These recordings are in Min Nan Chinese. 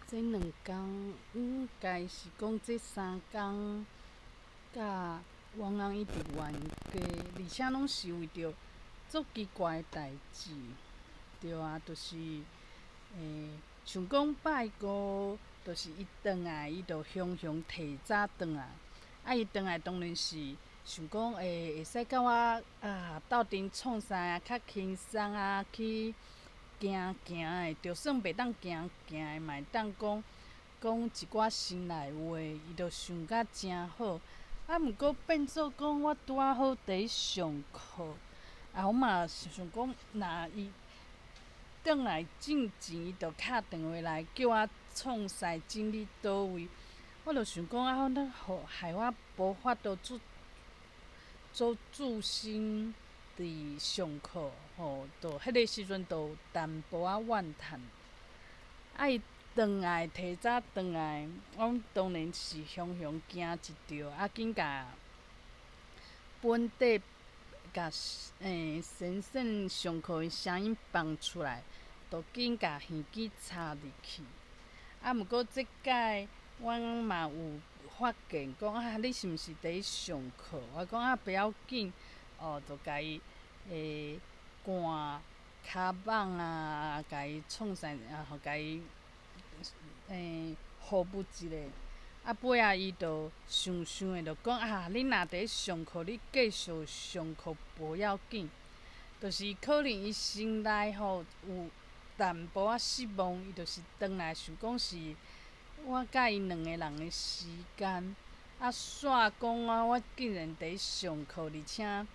這兩工應該是講這三工，佮阮翁一直冤家，而且攏是為著足奇怪的代誌，對啊，就是，像講拜五，就是伊轉來，伊就雄雄提早轉來，啊，伊轉來當然是想講會使佮我啊鬥陣創啥啊，較輕鬆啊去行行的，就算袂當行行的，嘛會當講講一寡心內話，伊就想甲誠好。啊，毋過變做講我拄仔好佇上課，啊，我嘛想講，若伊轉來進前，伊就敲電話來叫我創啥整理佗位，我就想講啊，那予害我無法度做做專心佇上課吼，就彼个時陣就有淡薄仔怨嘆。啊，伊轉來提早轉來，阮當然是雄雄驚一著，啊，緊共本底共先生上課的聲音放出來，就緊共耳機插入去。啊，毋過這擺阮嘛有發現講啊，你是毋是佇上課？我講啊，不要緊，哦，就共伊灌跤蠓啊，共伊創啥，啊，共伊服務一下。啊，尾仔伊就想想的就講啊，你若佇上課，你繼續上課無要緊。就是可能伊心內吼有淡薄仔失望，伊就是轉來想講是我佮伊兩個人的時間，啊，煞講啊，我竟然佇上課，而且，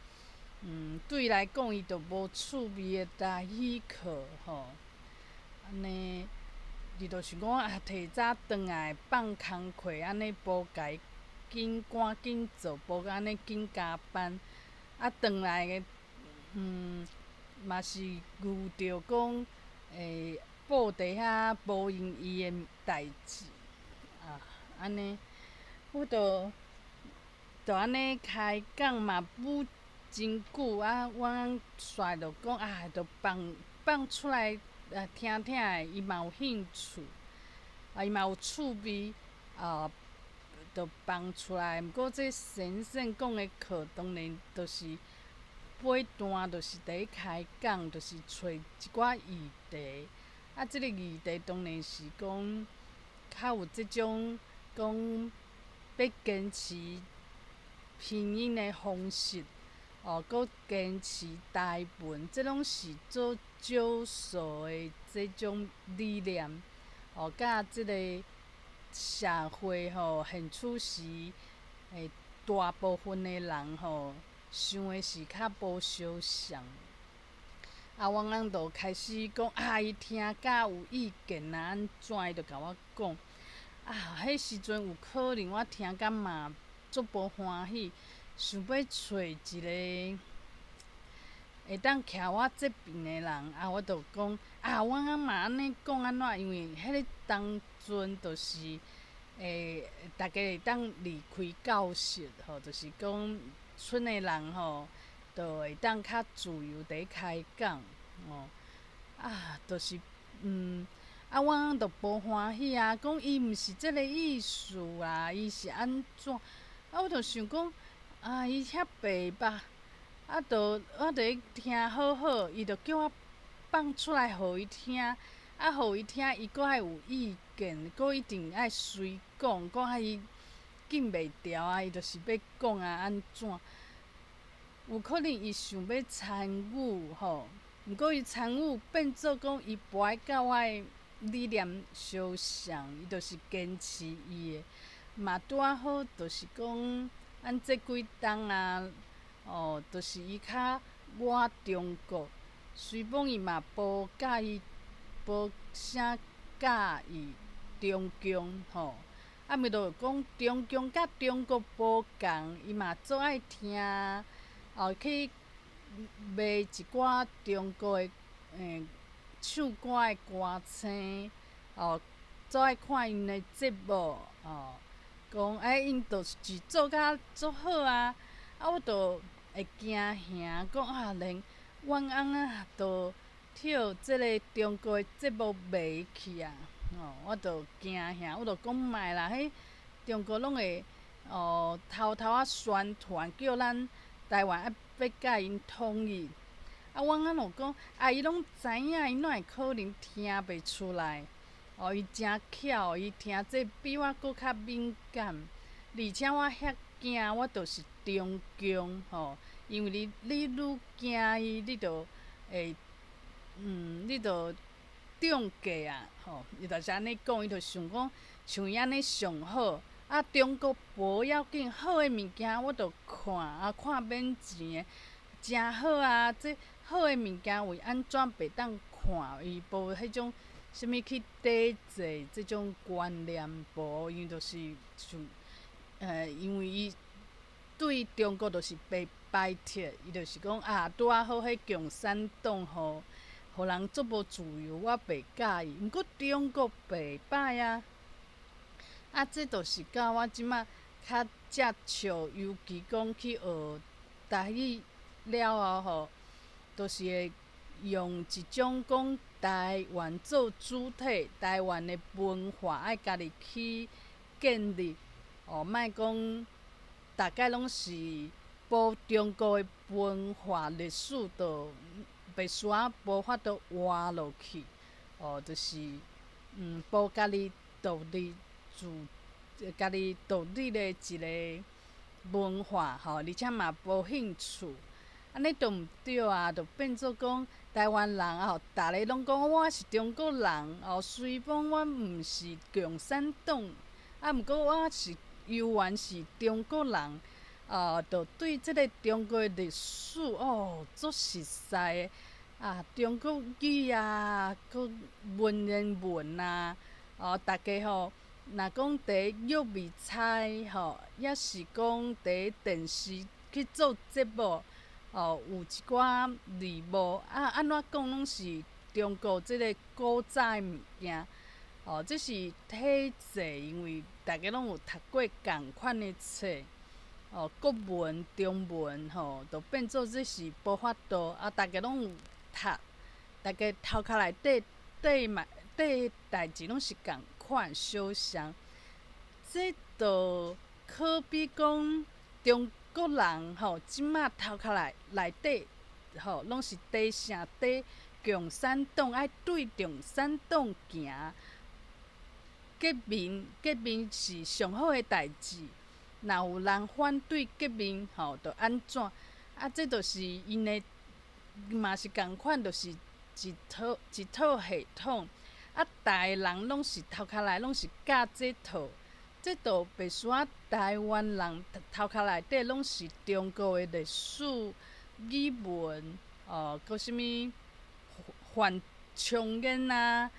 對伊來講，伊就無趣味的來彼課吼，按呢，伊就想講啊，提早轉來放工課，按呢無共伊緊趕緊做，無按呢緊加班，啊，轉來的，嘛是遇著講，布佇遐無閒伊的代誌，啊，按呢，我就就按呢開講嘛，無真久啊，阮煞就講啊，就放放出來啊聽聽的，伊嘛有興趣，啊，伊嘛有趣味，啊，就放出來。毋過這先生講的課，當然就是尾段，就是佇開講，就是揣一寡議題。啊，這个議題當然是講較有這種講欲堅持拼音的方式，哦，閣堅持台文，這攏是做少數的這種理念，哦，佮這个社會吼現此時大部分的人吼想的是較無相像。啊，阮翁就開始講啊，伊聽甲有意見啊，按怎伊就共我講。啊，彼時陣有可能我聽甲嘛足無歡喜，想欲揣一个會當徛我這邊的人，啊，我就講啊，阮翁嘛按呢講按怎，因為彼个當陣就是逐家會當離開教室吼，就是講賰的人吼，就會當較自由佇開講，哦，啊，就是啊，阮翁就無歡喜啊，講伊毋是這个意思啊，伊是按怎？啊，我就想講，啊，伊遐白目，啊，就我佇咧聽好好，伊就叫我放出來予伊聽，啊，予伊聽，伊閣愛有意見，閣一定愛隨講，講啊伊禁袂牢啊，伊就是欲講啊，按怎？有可能伊想欲參與吼，毋過伊參與變做講伊無愛佮我的理念相像，伊就是堅持伊的，嘛拄仔好就是講，按這幾冬啊，哦，就是伊較倚中國，雖罔伊嘛無佮意，無啥佮意中共吼，啊，毋就講中共佮中國無仝，伊嘛足愛聽。哦，去賣一寡中國的唱歌的歌星，哦，足愛看𪜶的節目，哦，講欸，𪜶就是做甲足好啊，啊，我就會驚嚇，講啊，連阮翁啊，都予這个中國的節目迷去啊，吼，我就驚嚇，我就講莫啦，彼中國攏會哦偷偷仔宣傳，叫咱台灣愛欲佮𪜶統一。啊，我翁就講，啊，伊攏知影，伊哪會可能聽袂出來？哦，伊誠巧，伊聽這比我閣較敏感，而且我遐驚，我就是中共吼，因為你愈驚伊，你就會，你就中計啊，吼！伊就是按呢講，伊就想講，像伊按呢上好。啊，中國無要緊，好的物件我就看，啊，看免錢的，誠好啊！這好的物件為按怎袂當看？伊無彼種啥物去抵制這種觀念，無，伊就是想，因為伊對中國就是袂排斥，伊就是講啊，拄仔好彼共產黨吼，予人足無自由，我袂佮意。毋過中國袂歹啊，啊，這就是到我這馬較接觸，尤其講去學台語了後吼，就是會用一種講台灣做主體，台灣的文化愛家己去建立，哦，莫講逐擺攏是報中國的文化歷史，就袂輸啊，無法度活落去，哦，就是無家己獨立自，家己獨立的一个文化吼，而且嘛無興趣，按呢就毋對啊，就變做講台灣人吼，逐个攏講我是中國人哦，雖講我毋是共產黨，啊，毋過我是猶原是中國人，哦，就對這个中國的歷史哦足熟似的，啊，中國語啊，閣文言文啊，哦，逐家吼，若講佇玉米菜吼，抑是講佇電視去做節目，哦，有一寡字幕啊，按怎講攏是中國這个古早的物件，哦，這是體制，因為逐家攏有讀過仝款的冊，哦，國文、中文吼，就變做這是無法度啊，逐家攏有讀，逐家頭殼內底底嘛底代誌攏是仝款相像，這就可比講中國人吼，這馬頭殼內底吼，攏是底城底共產黨，愛對共產黨行。革命，革命是上好的代誌。若有人反對革命吼，就按怎？啊，這就是𪜶的嘛是仝款，就是一套一套系統。啊，逐个人攏是頭殼內攏是教這套，這就袂輸啊。台灣人頭殼內底攏是中國的歷史、語文，哦，閣啥物范仲淹啊、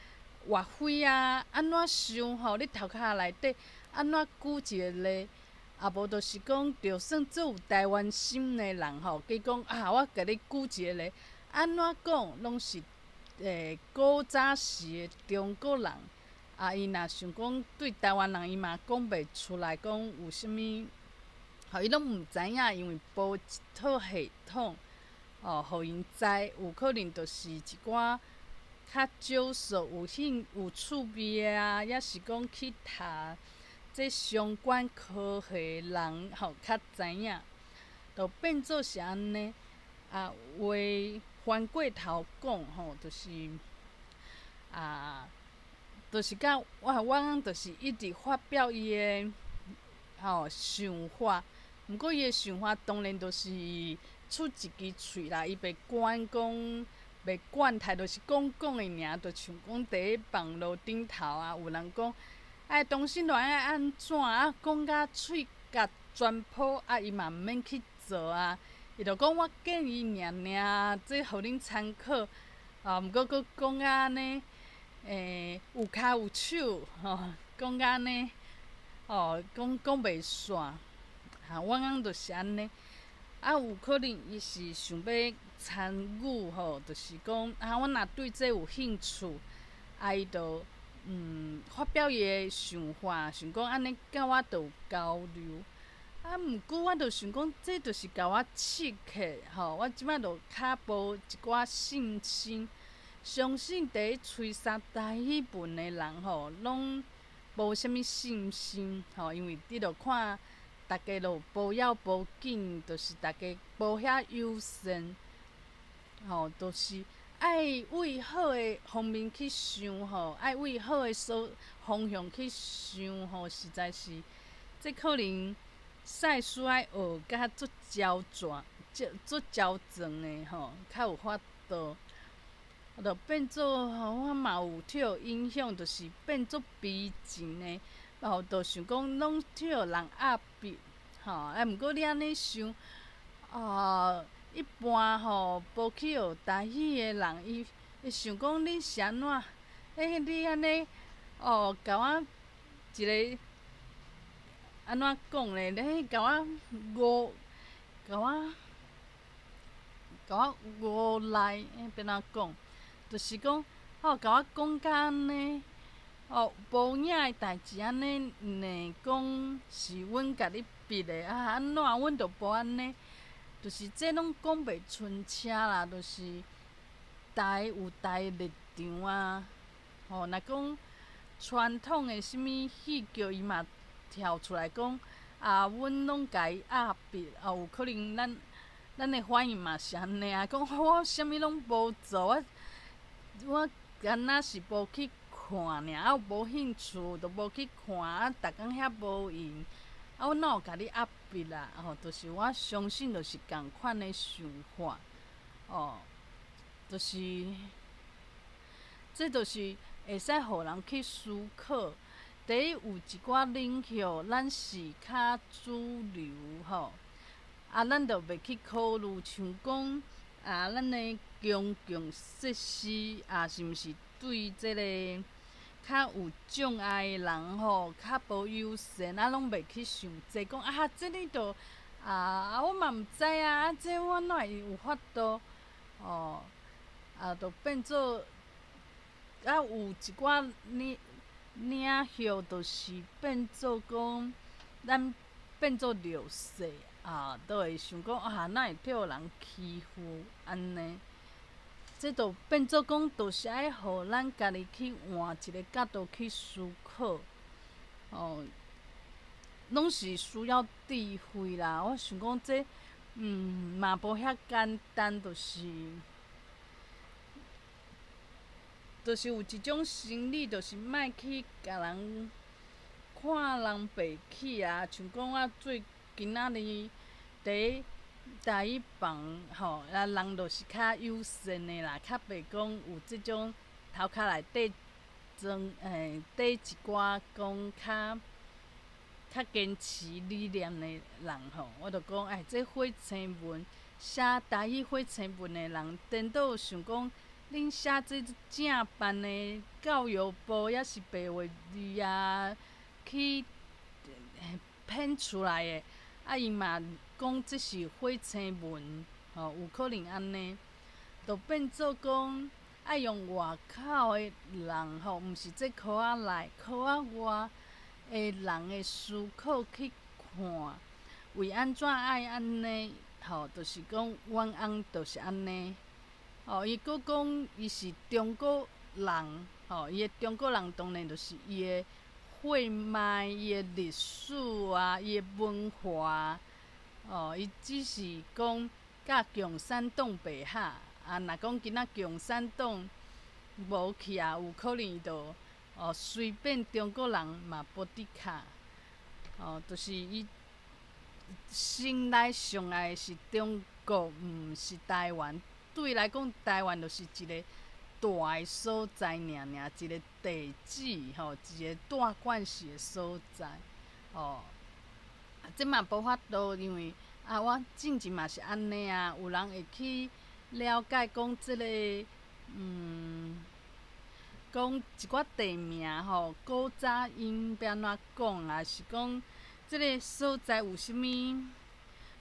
岳飛啊，按怎想吼？你頭殼內底按怎舉一个例？啊，無就是講，就算足有台灣心的人吼，佮講啊，我共你舉一个例，按怎講攏是古早時的中國人。啊，伊若想講對台灣人，伊嘛講袂出來，講有啥物，吼，伊攏毋知影，因為無一套系統，哦，予𪜶知，有可能就是一寡較少數有興有趣味的啊，抑是講去讀這相關科系的人，吼，較知影，就變做是按呢。啊，話翻過頭講吼，就是啊，就是佮我我就是一直發表伊的吼想法，毋過伊的想法當然就是出一支喙啦，伊袂管講，袂管態度是講講的爾，就像講佇網路頂頭啊，有人講，哎，同性戀愛按怎啊，講甲喙角全破啊，伊嘛毋免去做啊，伊就講我建議爾爾，這予恁參考，啊，毋過閣講甲按呢，有跤有手，吼，講甲按呢，哦，講講袂煞，哈，我翁就是按呢，啊，有可能伊是想欲參與吼，就是講啊，我若對這有興趣，啊，伊就發表伊的想法，想講按呢佮我就有交流。啊，毋過我就想講，這就是共我刺激吼，我這擺就較無一寡信心，相信佇咧吹殺台語文的人吼，攏無啥物信心吼，因為你著看逐家都無要無緊，就是逐家無遐友善，吼，就是愛為好的方面去想吼，愛為好的所方向去想吼，實在是這可能賽斯愛學甲足周全、足足周全的吼，較有法度。就變做吼，我嘛有受影響，就是變做悲情的，吼，就想講攏予人壓迫，吼，啊，毋過你按呢想，啊，一般吼無去學台語的人，伊會想講你是按怎？欸，你按呢，哦，共我一个按怎講咧？你共我誤，共我，共我誤來，欸，欲按怎講？就是講，吼，共我講甲按呢，哦，無影的代誌按呢，呢講是阮共你逼的啊？按怎？阮就無按呢，就是這攏講袂清楚啦，就是台有台立場啊，吼，若講傳統的啥物戲劇，伊嘛跳出來講，啊，阮攏共伊壓迫，啊，有可能咱咱的反應嘛是按呢啊，講我啥物攏無做，我。我敢若是無去看爾，啊，無興趣，就無去看，啊，逐工遐無閒，啊，我哪有共你壓迫啦？吼，就是我相信，就是仝款的想法，哦，就是，這就是會使予人去思考。第一，有一寡領域，咱是較主流吼，啊，咱就袂去考慮，像講啊，咱的公共設施啊，是毋是對這个較有障礙的人吼較無友善？啊，攏袂去想這，講啊，這你著啊，啊，我嘛毋知啊，啊，這我哪會有法度？哦，啊，就變做啊，有一寡領領域，就是變做講咱變做弱勢啊，都會想講啊，哪會予人欺負按呢？這就變做講，就是愛予咱家己去換一个角度去思考，哦，攏是需要智慧啦。我想講這，嘛無遐簡單，就是，就是有一種心理，就是莫去共人看人袂起啊。像講我最今仔日佇台語房吼，啊人就是較友善的啦，較袂講有這種頭殼內底裝欸底一寡講較較堅持理念的人吼，我就講哎，這火星文寫台語火星文的人，顛倒想講恁寫這正版的教育部抑是白話字啊，去編出來的，啊伊嘛講這是火星文，吼，有可能按呢，就變做講愛用外口的人吼，毋是這科仔內、科仔外的人的思考去看，為按怎愛按呢？吼，就是講原因就是按呢。吼，伊閣講伊是中國人，吼，伊的中國人當然就是伊的血脈、伊的歷史啊、伊的文化。哦，伊只是講佮共產黨袂合，啊，若講今仔共產黨無去啊，有可能伊就哦隨便中國人嘛無得卡，哦，就是伊心內上愛的是中國，毋是台灣。對伊來講，台灣就是一个大的所在爾爾，一个地址吼，一个大縣市的所在，哦。這嘛無法度，因為啊，我進前嘛是按呢啊，有人會去了解講這个，講一寡地名吼，古早𪜶欲按怎講啊？是講這个所在有啥物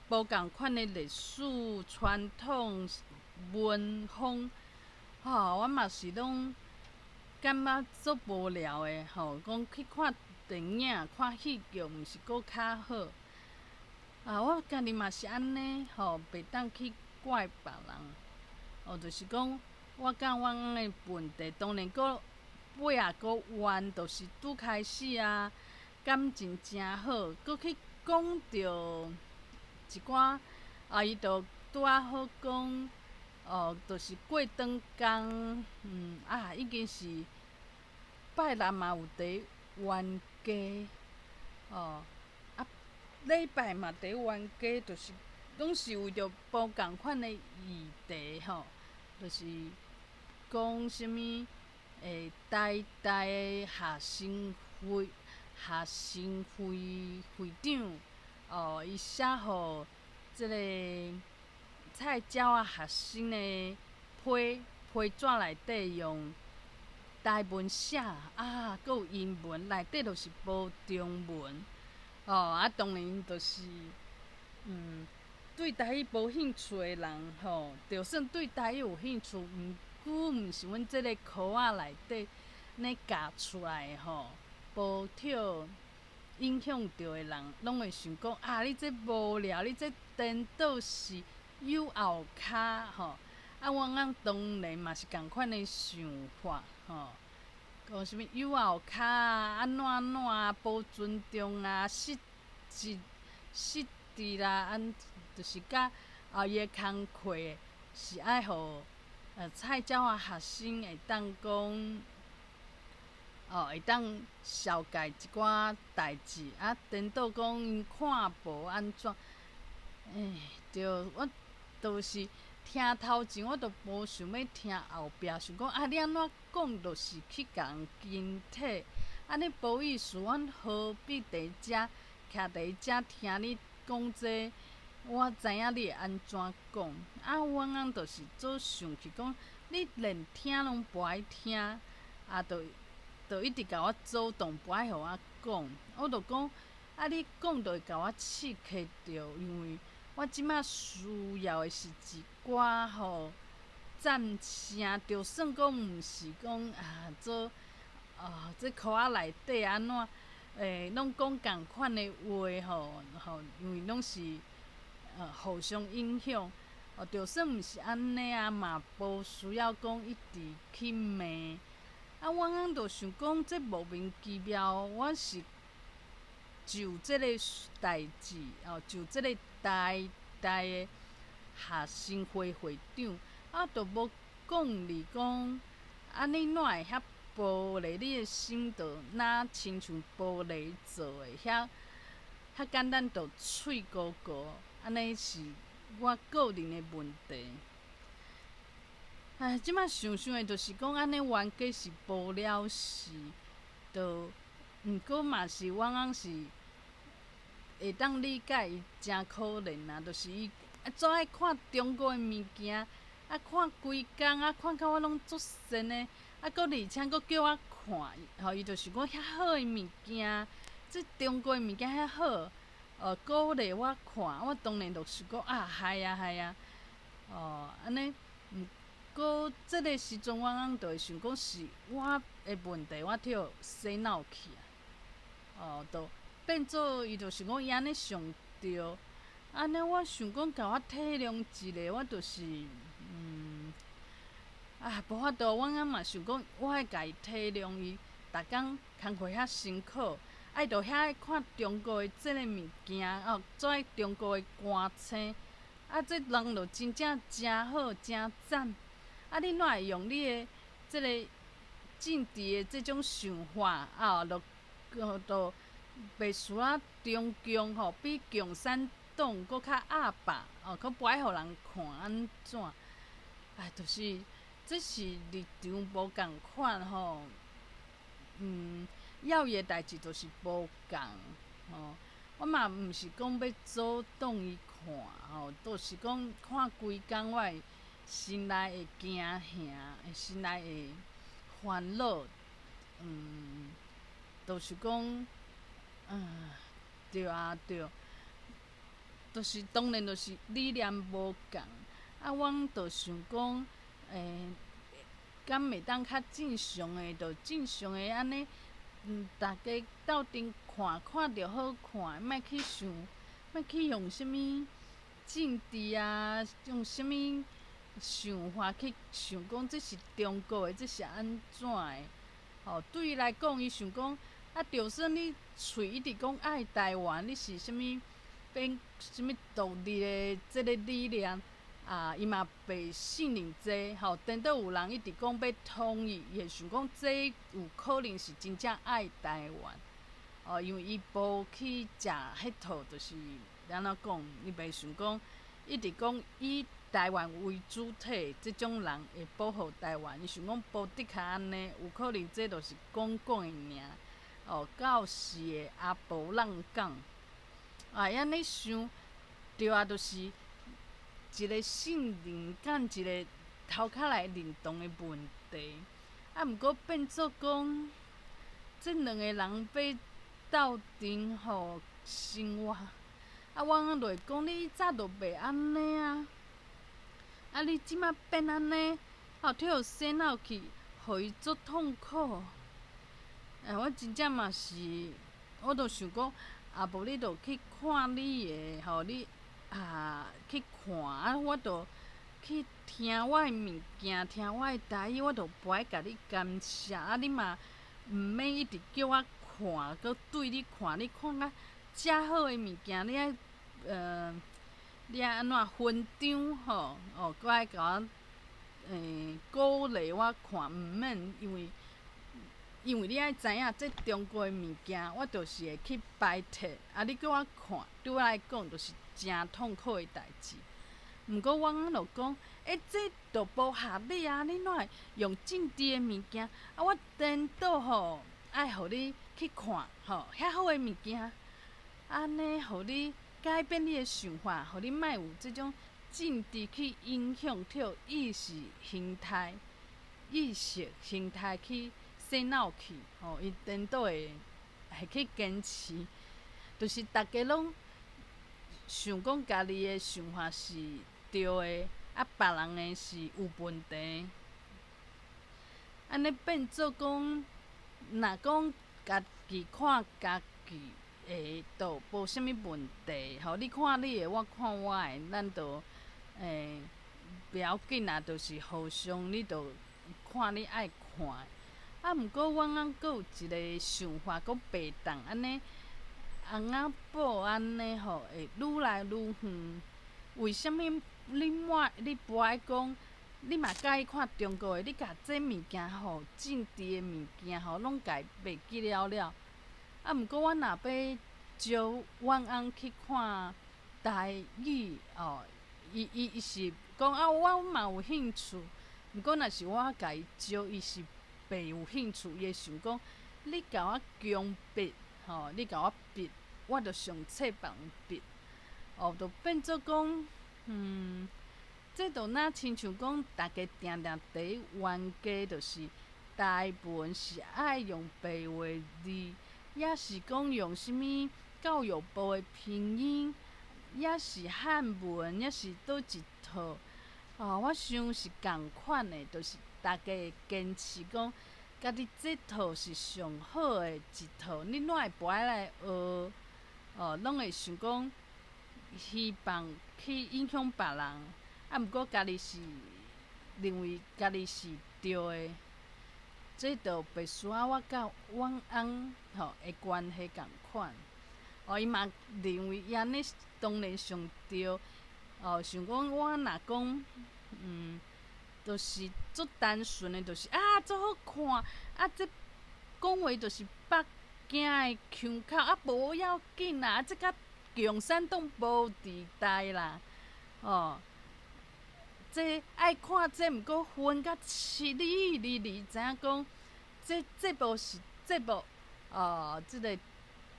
無仝款的歷史傳統文風，吼，我嘛是攏感覺足無聊的吼，講去看電影、看戲劇，毋是閣較好？啊，我家己嘛是按呢，吼，袂當去怪別人，哦，就是講我佮阮翁的問題，當然閣尾仔閣怨，就是拄開始啊，感情誠好，閣去講著一寡啊，伊就拄仔好講，哦，就是過長工，啊，已經是拜六嘛有佇冤家，哦，啊，禮拜嘛佇冤家，就是攏是為著無仝款的議題吼，就是講啥物？台大的學生會會長，哦，伊寫予這个菜鳥仔學生的批批紙內底用台文寫，啊，閣有英文，內底就是無中文，哦，啊，當然就是，對台語無興趣的人吼，就算對台語有興趣，毋過毋是阮這个科仔內底咧教出來的吼，無予影響著的人，攏會想講啊，你這無聊，你這顛倒是有後跤吼。啊，阮翁當然嘛是仝款的想法吼，講啥物有後跤啊，按怎按怎啊，無尊重啊，失職失智啦，按就是佮啊伊的工課是愛予菜鳥仔學生會當講，哦，會當紹介一寡代誌，啊，顛倒講𪜶看無按怎，欸，對，我就是聽頭前，我都無想欲聽後壁，想講啊，你按怎講，就是去共人筋體，按呢無意思，阮何必佇遮徛佇遮聽你講這個？我知影你會按怎講，啊，阮翁就是做想去講，你連聽攏無愛聽，啊，就一直共我阻擋，無愛予我講。我就講，啊，你講就會共我刺激著，因為我這馬需要的是一寡吼讚聲，就算講毋是講啊做啊這科仔內底按怎，攏講仝款的話吼吼，因為攏是互相影響。哦，就算毋是按呢啊，嘛無需要講一直去罵。啊，阮翁就想講，這莫名其妙，我是就這个代誌，哦，就這个台大的學生會會長，啊，都無講你講，啊，你哪會遐玻璃？你的心就若親像玻璃做的，遐遐簡單就碎糊糊，按呢是我個人的問題。唉，這馬想想的，就是講按呢冤家是無了時，就毋過嘛是阮翁是會當理解伊誠可憐啊，就是伊啊總愛看中國的物件，啊看規工啊看甲我攏足神的，啊閣而且閣叫我看，吼伊就想講遐好的物件，這中國的物件遐好，鼓勵我看，我當然就想講啊，係啊係啊，哦，按呢，毋過這个時陣，阮翁就會想講是我的問題，我予洗腦去啊，哦，就變做伊就想講伊按呢上著，按呢我想講共我體諒一下，我就是，啊，無法度，阮翁嘛想講我愛共伊體諒伊，逐工工課遐辛苦，啊伊就遐愛看中國的這个物件，哦，總愛中國的歌星，啊，這人就真正誠好，誠讚。啊！你哪會用你的這个政治的這種想法啊，就就袂輸啊中共吼，比共產黨閣較鴨霸哦，閣無愛予人看按怎？哎，就是這是立場無仝款吼。要伊的代誌就是無仝吼。我嘛毋是講欲阻擋伊看吼，就是講看規工我會心內會驚嚇，心內會煩惱，就是講，對啊對，就是當然就是理念無仝，啊，阮就想講，敢會當較正常的，就正常的按呢，逐家鬥陣看看著好看，莫去想，莫去用啥物政治啊，用啥物。想法去想講這是中國的，這是按怎的？吼，對伊來講，伊想講啊，就算你喙一直講愛台灣，你是啥物變啥物獨立的這个理念啊，伊嘛袂信任這吼。顛倒有人一直講欲統一，伊會想講這有可能是真正愛台灣。哦，因為伊無去食彼套，就是按怎講，伊袂想講一直講以台灣為主體，這種人會保護台灣。伊想講無的確按呢，有可能這就是講講的爾。哦，到時的阿婆浪講，啊，按呢想，對啊，就是一個信任感，一個頭殼來認同的問題。啊，毋過變做講，這兩個人欲鬥陣吼生活，啊，我就會講你以早就袂按呢啊，啊，你這馬變按呢，啊，予洗腦去，予伊足痛苦。欸，我真正嘛是，我就想講，啊，無你就去看你的，吼，你啊去看，啊，我就去聽我的物件，聽我的台語，我就無愛共你干涉，啊，你嘛毋免一直叫我看，閣對你看，你看甲遮好的物件，你愛你愛按怎分張吼？哦，閣愛共我鼓勵我看，毋免，因為你愛知影，這中國的物件，我就是會去排斥。啊，你叫我看，對我來講，就是誠痛苦的代誌。毋過我翁就講，欸，這就無合理啊！你哪會用政治的物件？啊，我顛倒吼，愛予你去看吼，遐好的物件，按呢，予你改變你的想法，予你莫有這種政治去影響著意識形態、意識形態去洗腦去，吼，伊顛倒會去堅持，就是逐家攏想講家己的想法是對的，啊，別人的是有問題。按呢變做講，若講家己看家己的，就無啥物問題。吼，你看你的，我看我的，咱就袂要緊啊，就是互相你就看你愛看的。啊，毋過阮翁閣有一個想法，閣袂當按呢，翁仔某按呢吼，會愈來愈遠。為啥物你莫你無愛講？你嘛佮意看中國的，你共這物件吼，政治的物件吼，攏共伊袂記了了。啊，毋過我若欲招阮翁去看台語哦，伊是講啊，我嘛有興趣。毋過若是我共伊招，伊是袂有興趣，伊會想講，你共我強迫，吼，你共我逼，我就上冊別人逼，哦，就變做講，這就若親像講，逐家定定佇咧冤家，就是台文是愛用白話字，抑是講用啥物教育部的拼音，抑是漢文，抑是佗一套，哦，我想是仝款的，就是逐家會堅持講，家己這套是上好的一套，你哪會無愛來學？哦，攏會想講，希望去影響別人，啊，毋過家己是認為家己是對的，這就必須仔我佮阮翁吼的關係仝款。哦，伊嘛認為伊按呢當然上對，哦，想講我若講，就是足單純的，就是啊，足好看，啊，這講話就是北京的腔口，啊，無要緊啦，啊，這佮共產黨無佇代啦，哦，這愛看這，毋過分甲七里，你知影講，這節目是節目，哦，這个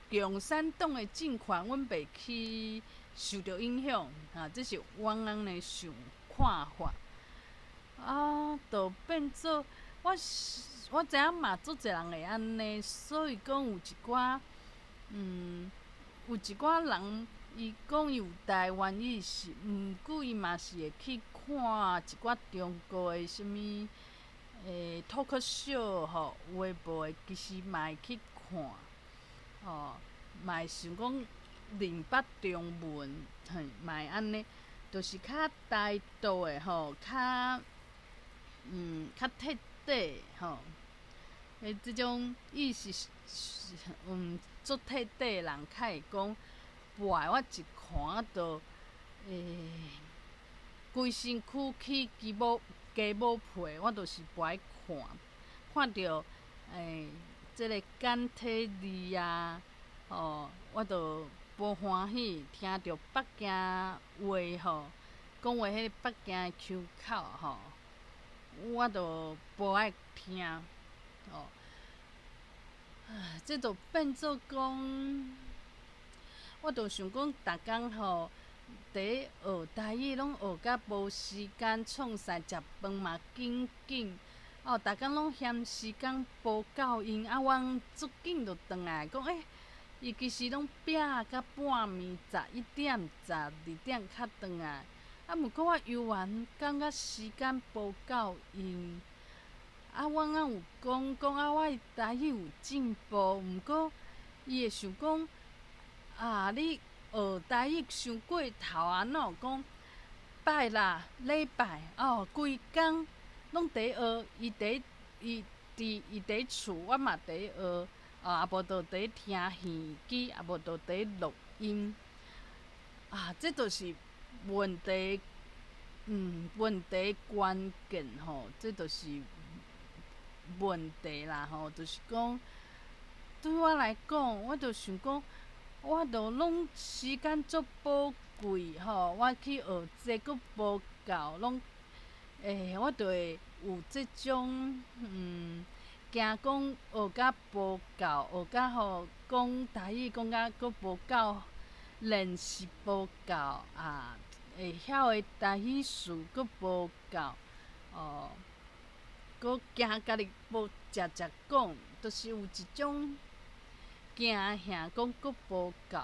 共產黨的政權，阮袂去受著影響，哈，這是阮翁的想看法。啊，就變做我是我知影嘛，足濟人會按呢，所以講有一寡，有一寡人，伊講伊有台灣意識，毋過伊嘛是會去看一寡中國的啥物，脫口秀吼，有的無的，其實嘛會去看，哦，嘛會想講認捌中文，嘿，嘛會按呢。就是較台獨的吼，較徹底吼。這種意識，足徹底的人較會講，跋我一看就，規身軀起雞毛雞毛皮，我就是無愛看，看著這个簡體字啊，吼，我就無歡喜；聽著北京話吼，講話彼个北京的腔口吼，我就無愛聽，吼。這就變做講，我就想講，逐工吼，佇咧學台語，攏學甲無時間創啥，食飯嘛緊緊，哦，逐工攏嫌時間無夠用，啊，阮足緊就轉來講，欸，伊其實攏拼甲半暝11點、12點較轉來，啊，毋過我猶原感覺時間無夠用。啊，我翁有講講啊，我的台語有進步，毋過伊會想講，啊，你學台語傷過頭啊，哪有講拜六、禮拜哦，規工攏佇學，伊佇厝，我嘛佇學，啊，無就佇聽耳機，啊，無就佇錄音。啊，這就是問題，問題關鍵吼，這就是問題啦吼，就是講，對我來講，我就想講，我就攏時間足寶貴吼，我去學這閣無夠，攏，我就會有這種，驚講學甲無夠，學甲吼講台語講甲閣無夠，練習無夠啊，會曉的台語詞閣無夠，哦。閣驚家己無常常講，就是有一種驚嚇，講閣無夠。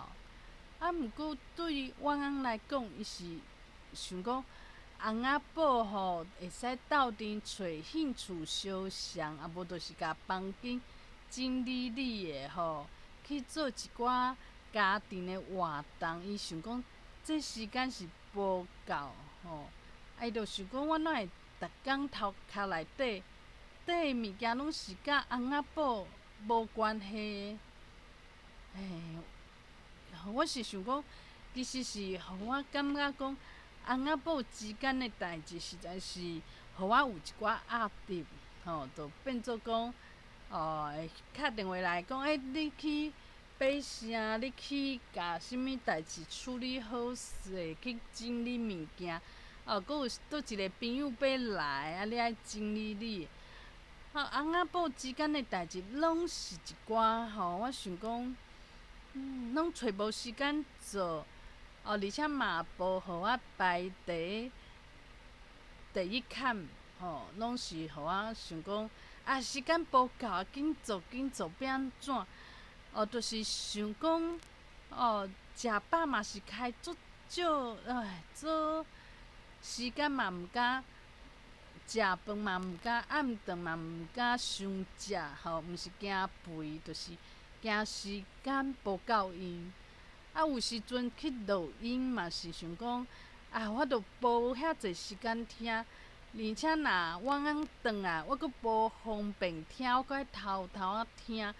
啊，毋過對我翁來講，伊是想講翁仔某吼會使鬥陣揣興趣相像，啊無就是共房間整理理的吼，去做一寡家庭的活動。伊想講這時間是無夠吼，啊伊就想講我哪會逐工頭殼內底底物件攏是佮翁仔某無關係的，我是想講，其實是予我感覺講，翁仔某之間的代誌實在是予我有一寡壓力，吼，就變做講，哦，會敲電話來講，欸，你去買啥？你去共啥物代誌處理好勢，去整理物件。哦，閣有佗一个朋友欲來，啊，你愛整理理。吼，翁仔某之間的代誌攏是一寡吼，我想講，攏揣無時間做，哦，而且嘛無予我排佇第一坎，吼，攏是予我想講，啊，時間無夠，緊做緊做，欲按怎？哦，就是想講，哦，食飽嘛是開足少，唉，做。時間嘛毋敢食飯嘛毋敢，暗頓嘛毋敢傷食吼，毋是驚肥，就是驚時間無夠用。啊，有時陣去錄音嘛是想講，啊，我都無遐濟時間聽，而且若我翁轉來，我閣無方便聽，我閣愛偷偷仔聽，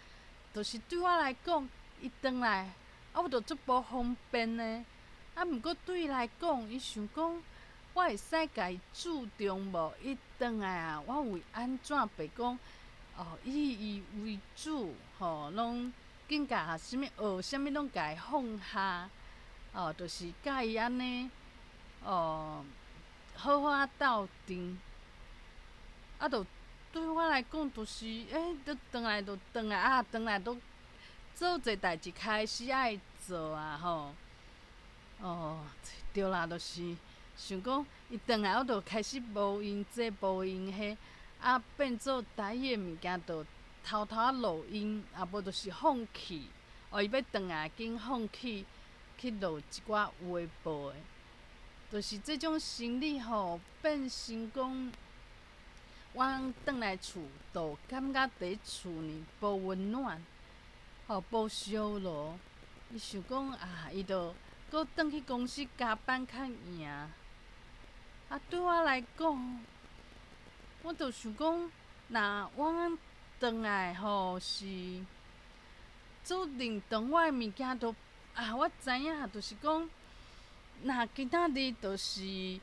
就是對我來講，伊轉來，啊，我就足無方便的。啊，毋過對伊來講，伊想講，我會使共伊注重無？伊轉來啊，我會按怎白講？哦，以伊為主，吼，攏緊共啥物學啥物攏共伊放下，哦，就是佮伊按呢，哦，好好仔鬥陣。啊，就對我來講，就是，欸，都轉來就轉來啊，轉來都做濟代誌開始愛做啊，吼。哦，對啦，就是想講，伊轉來我就開始無閒這無閒彼，啊，變做台語的物件，就偷偷仔錄音，啊無就是放棄。哦，伊欲轉來，緊放棄去錄一寡有的無的，就是這種心理吼，變成講，我轉來厝，就感覺佇厝呢無溫暖，吼無燒爐。伊想講啊，伊就閣轉去公司加班較贏。啊，對我來講，我就想講，若我轉來吼是做認同我的物件，都啊，我知影，就是講，若今仔日就是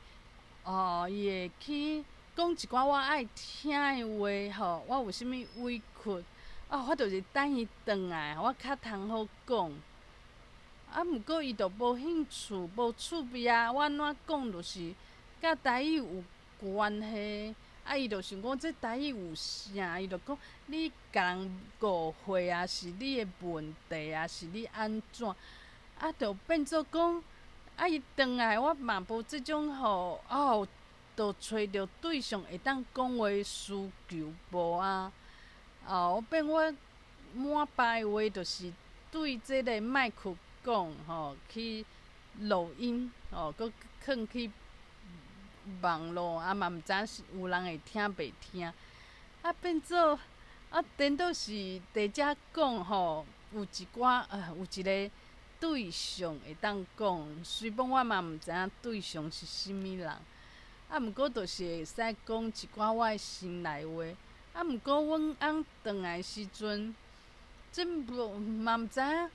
哦，伊會去講一寡我愛聽的話吼，我有啥物委屈，啊，我就是等伊轉來，我較通好講。啊，毋過伊就無興趣，無趣味啊！我按怎講就是佮台語有關係，啊，伊就想講這台語有啥？伊就講你共人誤會啊，是你的問題啊，是你按怎？啊，就變做講，啊，伊轉來我嘛無這種吼，哦，就揣著對象會當講話需求無啊？哦，我變我滿擺話就是對這个麥克講吼，去錄音吼，閣囥去網路，啊嘛毋知影是有人會聽袂聽，啊變做啊顛倒是佇遮講吼，有一寡有一个對象會當講，雖罔我嘛毋知影對象是啥物人，啊毋過就是會使講一寡我的心內話，啊毋過阮翁轉來時陣，這無嘛毋知影。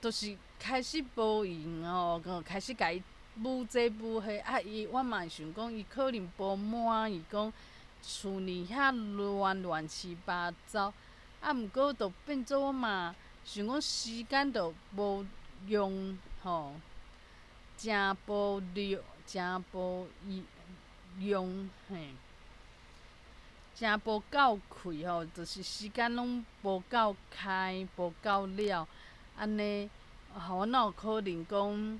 就是開始無閒吼，開始共伊舞這舞彼，啊伊我嘛想講伊可能無滿意講厝裡遐亂亂七八糟，啊毋過就變做我嘛想講時間就無用吼，誠無利，誠無用嘿，誠無夠開吼，就是時間攏無夠開，無夠了。按呢，我哪有可能講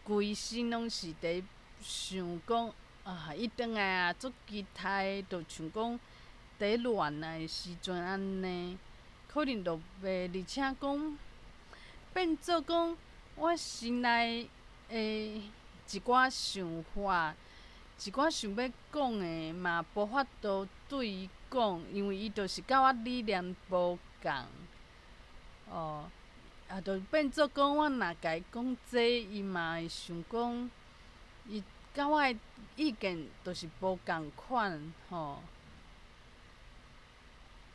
規身攏是佇想講啊？伊轉來啊，足期待，就像講佇戀愛時陣按呢，可能就袂，而且講變做講我心內的一寡想法，一寡想欲講的嘛，無法度對伊講，因為伊就是佮我理念無仝。哦，啊，就變做講，我若共伊講這，伊嘛會想講，伊佮我的意見就是無仝款吼。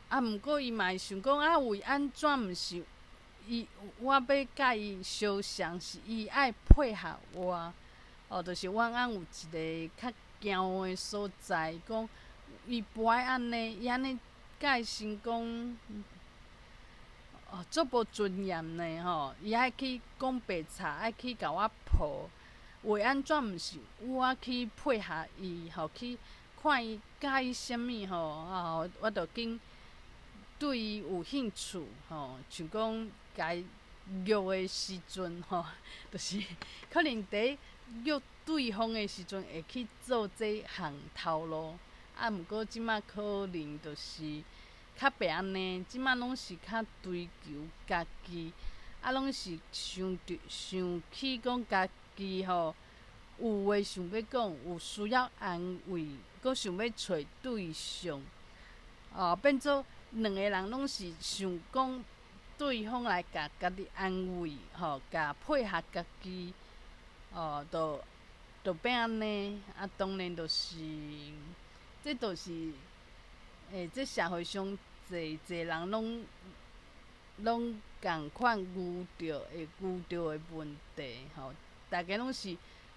啊，毋過伊嘛會想講，啊，為按怎毋是伊，我欲佮伊相像，是伊愛配合我。哦，就是阮翁有一個較強的所在，講伊無愛按呢，伊按呢才會先講。哦，足無尊嚴呢吼！伊愛去講白賊，愛去共我抱，為按怎毋是我去配合伊吼？去看伊佮意啥物吼？啊，我就緊對伊有興趣吼，像講共伊約的時陣吼，就是可能佇約對方的時陣會去做這項頭路，啊，毋過這馬可能就是。較袂按呢，這馬攏是較追求家己，啊，攏是想著想去講家己吼，有話想欲講，有需要安慰，閣想欲揣對象，哦，變做兩个人攏是想講對方來共家己安慰，吼，共配合家己，哦，就就變按呢，啊，當然就是，這就是，欸，這社會上濟濟人攏攏仝款遇著會遇著的問題吼，大家攏是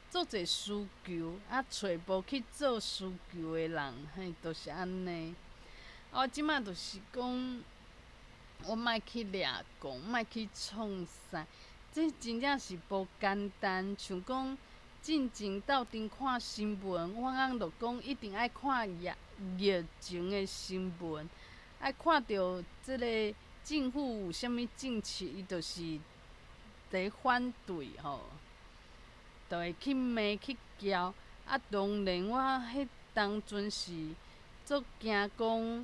足濟需求，啊，揣無去做需求的人，嘿，就是按呢。啊，我這馬就是講，我莫去掠狂，莫去創啥，這真正是無簡單。像講進前鬥陣看新聞，我翁就講一定愛看疫疫情的新聞，愛看著這个政府有啥物政策，伊就是佇反對吼，就會去罵去譙。啊，當然我彼當陣是足驚講，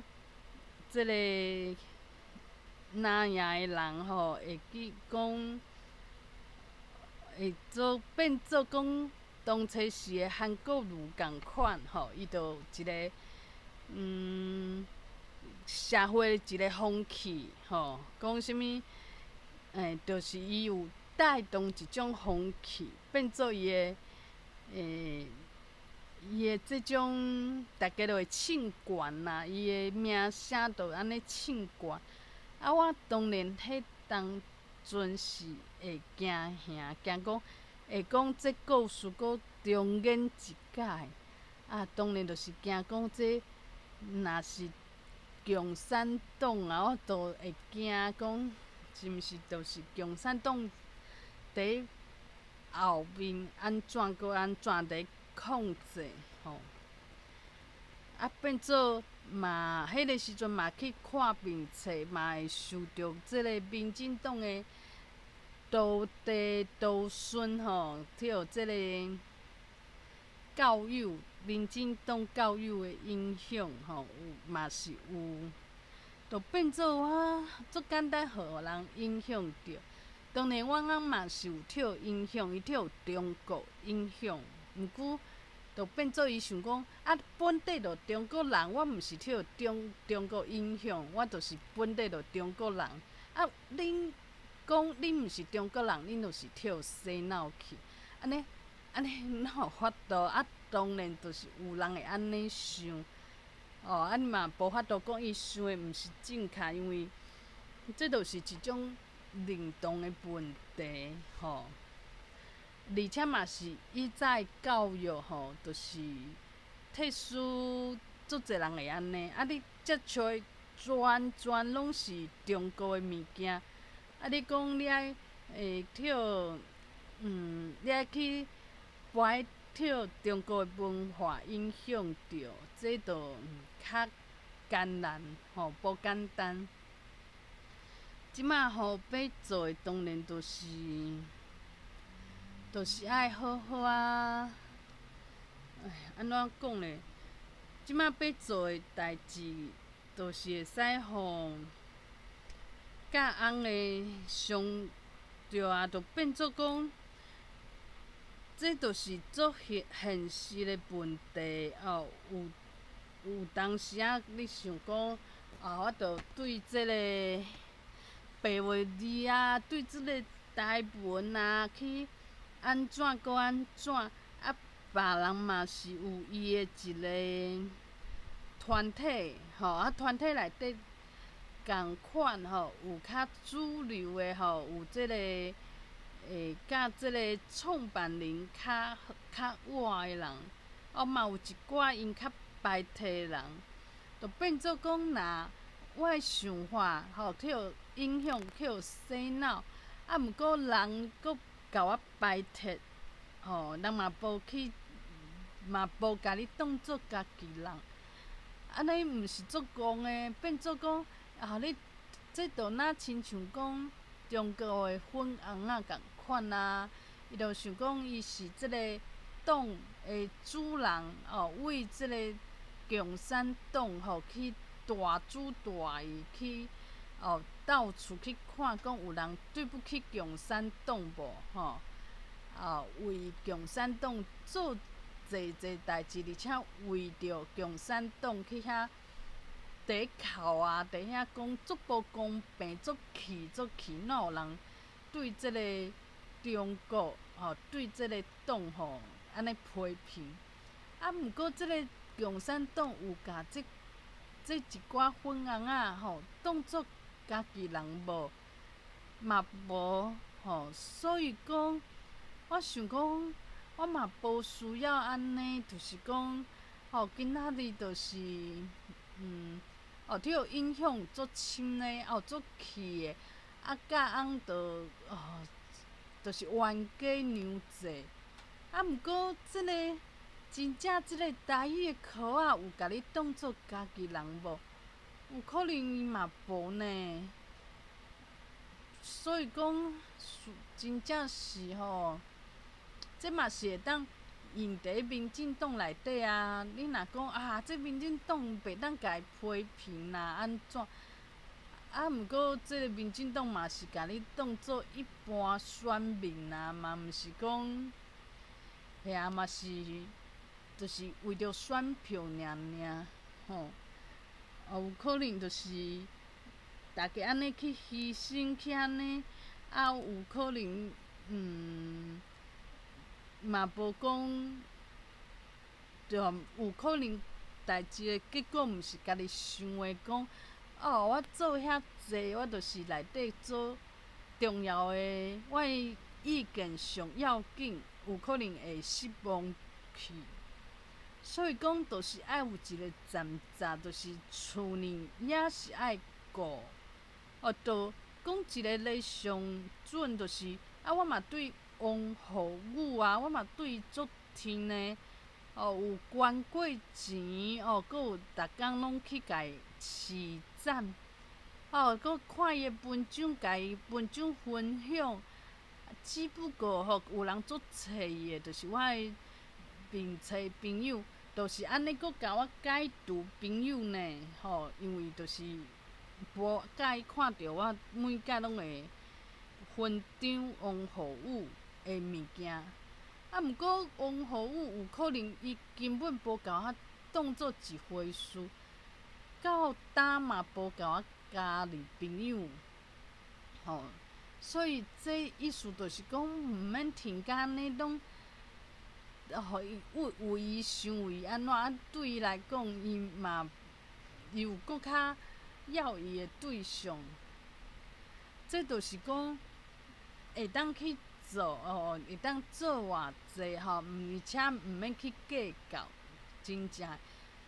這个藍營的人吼會去講，會做變做講當初時的韓國瑜仝款吼，伊就有一个社會一个風氣吼，講啥物，欸，就是伊有帶動一種風氣，變做伊的欸，伊的這種逐家都會唱懸啦，伊的名聲就按呢唱懸。啊，我當然彼當陣是會驚嚇，驚講會講這故事閣重演一擺。啊，當然就是驚講這若是共產黨啊，我都會驚講是毋是就是共產黨佇後面按怎閣按怎佇控制吼。啊，變做嘛，彼个時陣嘛去看病冊，嘛會受著這个民進黨的徒弟徒孫吼，予這个教友，民進黨教友的影響吼，有嘛是有，就變做我足簡單予人影響著。當然，我翁嘛是有予影響，伊予中國影響，毋過就變做伊想講啊，本底就中國人，我毋是予中國影響，我就是本底就中國人。啊，恁講恁毋是中國人，恁就是予洗腦去。按呢按呢，哪有法度？啊，當然就是有人會按呢想。哦，啊嘛無法度講伊想的毋是正確，因為這就是一種認同的問題，吼。而且嘛是以早教育吼，就是特殊足濟人會按呢。啊，你接觸的全全攏是中國的物件，啊，你講你愛會予，你愛去袂予中國的文化影響著，這就較艱難吼，無簡單。這馬吼欲做的當然就是，就是愛好好啊！哎，按怎講咧？這馬欲做的代誌，就是會使予佮翁的相對啊，就變做講，這就是足現現實的問題哦。有當時仔，你想講啊，我著對這个白話字啊，對這个台文啊，去按怎閣按怎啊？別人嘛是有伊的一个團體吼，啊團體內底仝款吼，有較主流的吼，有這个會佮這个創辦人較較倚的人，啊嘛有一寡𪜶較排斥的人，就變做講若我的想法吼，予影響，予洗腦，啊毋過人閣共我排斥，吼，人嘛無去，嘛無共你當做家己人，按呢毋是足戇的，變做講啊，你這就若親像講中國的粉紅仔仝款啊，伊就想講伊是這个黨的主人哦，為這個共產黨吼去大主大意去哦，到處去看講有人對不起共產黨無吼？啊，為共產黨做濟濟代誌，而且為著共產黨去遐佇哭啊，佇遐講足無公平，足氣足氣，哪有人對這个中國吼，對這个黨吼按呢批評？啊，毋過這个共產黨有共這一寡粉紅仔吼當做家己人無？嘛無吼，所以講，我想講，我嘛無需要按呢，就是講，吼，今仔日就是，哦，予影響足深的，哦，足氣的，啊，佮翁就哦，就是冤家娘濟。啊，毋過這个真正這个台語的科仔有共你當做家己人無？有可能伊嘛無呢。所以講，真正是吼，這嘛是會當用佇民進黨內底啊。你若講啊，這民進黨袂當共伊批評啦，按怎？啊，毋過這个民進黨嘛是共你當做一般選民啊，嘛毋是講，遐嘛是，就是為著選票爾爾，吼。有可能就是逐家按呢去犧牲去按呢，啊有可能嘛無講，就有可能代誌的結果毋是家己想的，講哦，我做遐濟，我就是內底做重要的，我的意見上要緊，有可能會失望去。所以講，就是愛有一個站站，就是厝呢也是愛顧。哦，就講一个咧上準，就是啊，我嘛對王浩宇啊，我嘛對伊足疼呢。哦，有捐過錢，哦，閣有逐工攏去共伊揤讚，哦，閣看伊的文章，共伊文章分享。只不過吼，有人足揣伊的，就是我的面冊朋友，就是按呢，閣共我解除朋友呢，吼，因為就是無佮意看著我每擺攏會分享王浩宇的物件。啊，毋過王浩宇有可能伊根本無共我當做一回事，到今嘛無共我加入朋友，吼。所以這意思就是講，毋免聽甲按呢攏，予伊為為伊想為按怎，啊對伊來講，伊嘛伊有閣較要伊的對象。這就是講會當去做哦，會當做偌濟吼，而且毋免去計較，真正。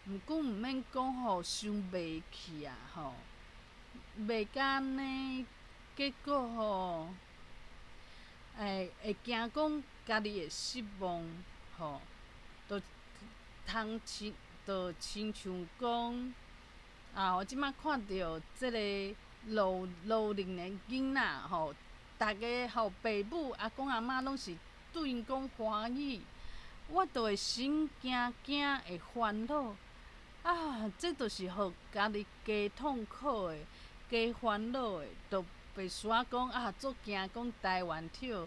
毋過毋免講吼，傷袂去啊吼，袂甲按呢，結果吼，會驚講家己會失望吼，就通親，就親像講啊，我這擺看著這个老老齡的囡仔吼，逐个吼爸母阿公阿嬤攏是對𪜶講華語，我就會心驚驚，會煩惱。啊，這就是予家己加痛苦的、加煩惱的，就袂輸仔講啊，足驚講台灣予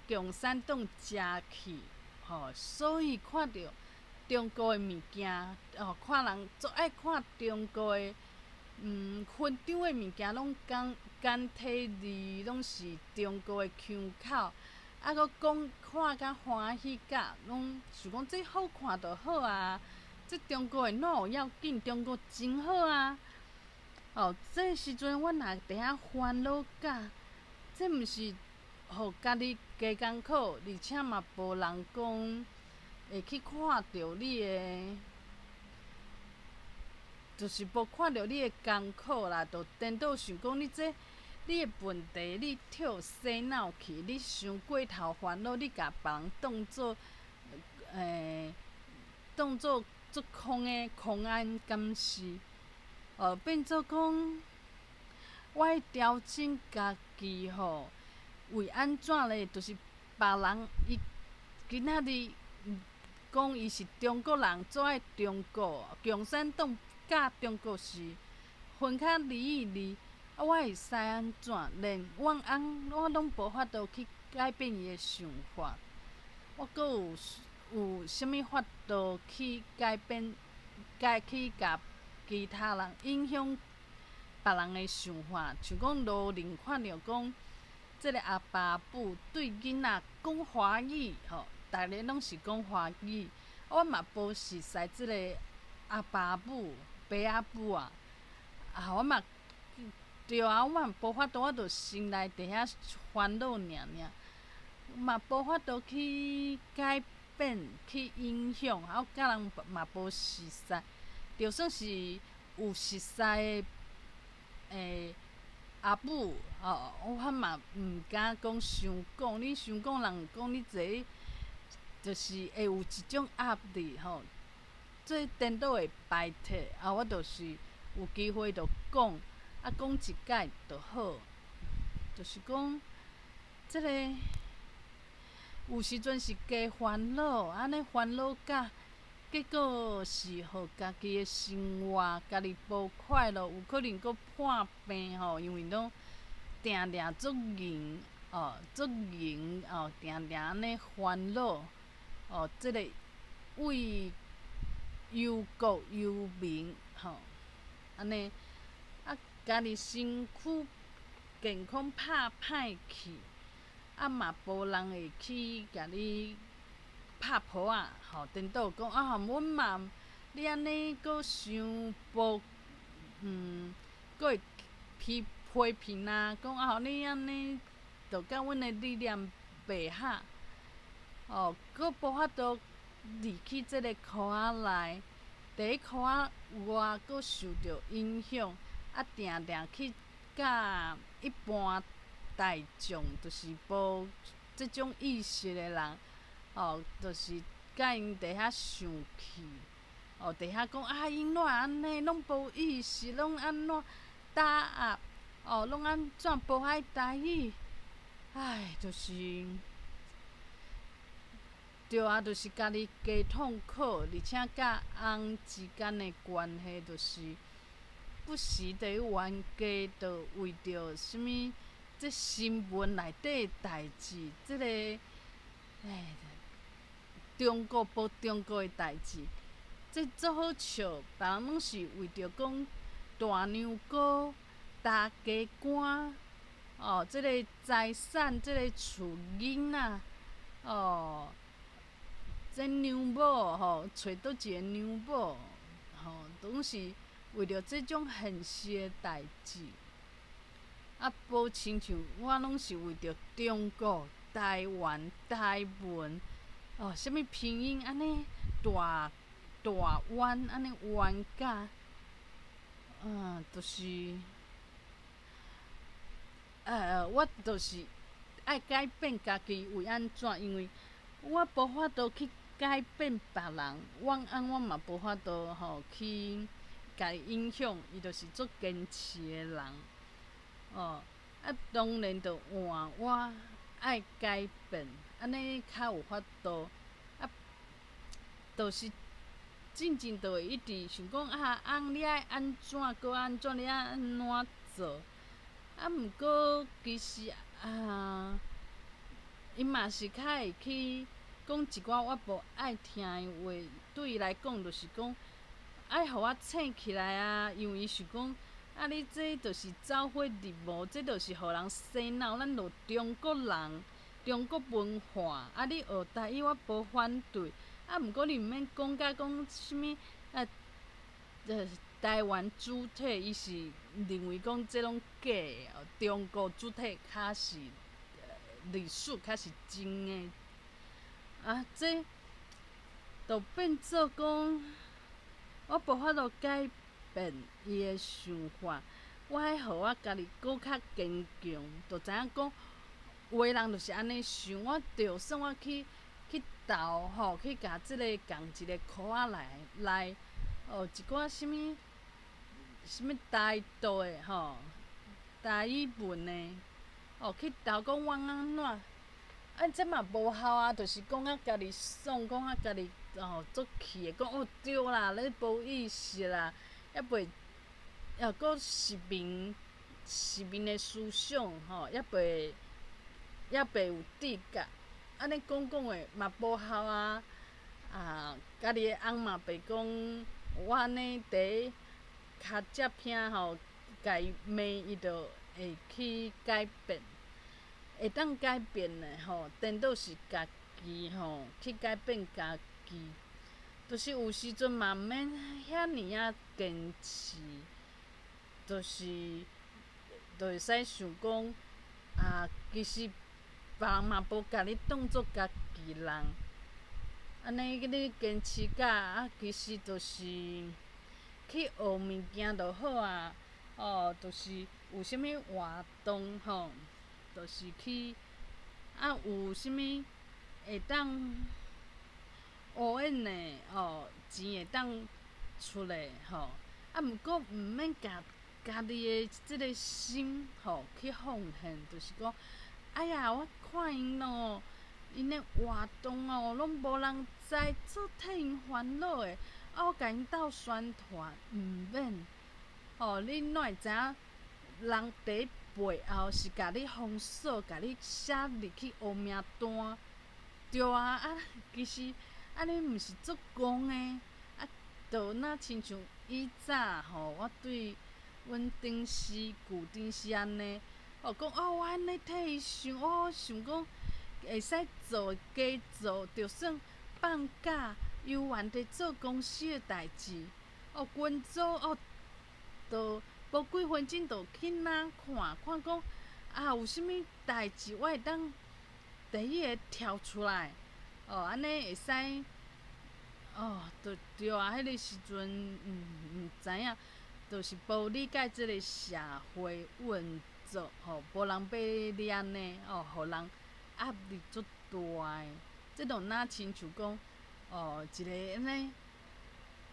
共產黨食去，吼，所以看著中國的物件，哦，看人足愛看中國的，分享的物件攏講簡體字，攏是中國的腔口，啊，閣講看甲歡喜甲，攏想講這好看就好啊，這中國的哪有要緊？中國真好啊！哦，這時陣我若佇遐煩惱甲，這毋是予家己加艱苦，而且嘛無人講會去看著你的，就是無看著你的艱苦啦，就顛倒想講你這你的問題，你予洗腦去，你傷過頭煩惱，你共別人當做當做足空的空安敢是？哦，變做講，我愛調整家己吼，為按怎咧？就是別人伊今仔日講伊是中國人，足愛中國，共產黨佮中國是分較離與離，啊，我會使按怎？連我翁我攏無法度去改變伊的想法，我閣有有啥物法度去改變？改去共其他人影響別人的想法？像講路人看著講，這个阿爸母對囡仔講華語吼，逐个攏是講華語，我嘛無熟似這个阿爸母、爸仔母啊，啊，我嘛對啊，我嘛無法度，我就心內佇遐煩惱爾爾，嘛無法度去改變、去影響，啊，我佮人嘛無熟似，就算是有熟似的阿母吼，我嘛毋敢講傷講，你傷講人講你這就是會有一種壓力吼，這顛倒會排斥啊！我就是有機會就講，啊講一擺就好，就是講這个有時陣是加煩惱，按呢煩惱甲結果是予家己的生活，家己無快樂，有可能閣破病吼，因為攏定定足硬哦，足硬哦，定定按呢煩惱哦，這个為憂國憂民吼，按呢啊，家己身軀健康拍歹去。啊嘛無人會去共你拍噗仔，吼，顛倒講啊，阮嘛你按呢閣傷無，閣會批批評啊，講啊，你按呢就佮阮的理念袂合，哦，閣無法度入去這个箍仔內，佇咧箍仔外閣受著影響，啊，定定去佮一般大眾，就是無這種意識的人，哦，就是佮𪜶佇遐生氣，哦，佇遐講啊，𪜶哪會按呢，攏無意識，攏按怎打壓，哦，攏按怎無愛台語，唉，就是，對啊，就是家己加痛苦，而且佮翁之間的關係，就是不時佇冤家，就為著啥物？這新聞內底的代誌，這个，唉，中國無中國的代誌，這足好笑，別人攏是為著講大娘哥、大家官，哦，這个財產，這个厝囡仔，哦，這娘某吼，揣佗一個娘某，吼，攏是為著這種現實的代誌。啊，無親像我攏是為著中國、台灣、台文，哦，啥物拼音按呢大大冤按呢冤家，就是，我就是愛改變家己為按怎？因為我無法度去改變別人，阮翁我嘛無法度吼去共伊影響，伊就是足堅持的人。哦，啊，當然著換我愛改變，按呢較有法度。啊，就是進前就會一直想講啊，翁你愛按怎，閣按怎，你愛按怎做？啊，毋過其實啊，伊嘛是較會去講一寡我無愛聽的話，對伊來講就是講愛予我醒起來啊，因為伊想講。啊！你這就是走火入魔，這就是予人洗腦。咱著中國人，中國文化。啊！你學台語我無反對，啊，毋過你毋免講甲講啥物啊？台灣主體，伊是認為講這攏假的，中國主體較是歷史較是真的。啊，這就變做講，我無法度改變伊的想法，我愛予我家己閣較堅強，就知影講，有的人就是按呢想，我就算我去去投吼，去共這个仝一个箍仔來來，哦，一寡啥物啥物台獨的吼，台語文的，哦，去投講我按怎，啊，這嘛無效啊，就是講啊家己爽，講啊家己哦足氣的，講哦對啦，你無意識啦。猶袂，猶閣殖民殖民的思想吼，猶袂猶袂有知覺，按呢講講的嘛無效啊！啊，家己的翁嘛袂講，我按呢佇跤跡坪吼，共伊罵伊就會去改變，會當改變的吼，顛倒是家己吼去改變家己。就是有時陣嘛毋免遐爾仔堅持，就是就會使想講啊，其實別人嘛無共你當做家己人，按呢你堅持甲啊，其實就是去學物件就好啊，哦，就是有啥物活動吼，就是去啊有啥物會當。烏用的吼，錢會當出來吼，啊，毋過毋免共家己的這个心吼去奉獻，就是講，哎呀，我看𪜶咯，𪜶的活動哦，攏無人知，足替𪜶煩惱的，啊，我共𪜶鬥宣傳，毋免，吼，你哪會知影人佇背後是共你封鎖，共你寫入去黑名單，對啊，啊，其實。按呢毋是足戇的，啊，就若親像以早吼，我對阮頂司舊頂司按呢，哦，講哦，我按呢替伊想，哦，想講會使做加做，就算放假猶原佇做公司的代誌。哦，群組哦，就無幾分鐘就去哪看看講啊，有啥物代誌我會當第一个跳出來，哦，按呢會使，哦，就對啊，彼个時陣，毋知影，就是無理解這个社會運作，吼，無人欲你按呢，哦，予人壓力足大的，這就若親像講，哦，一個按呢，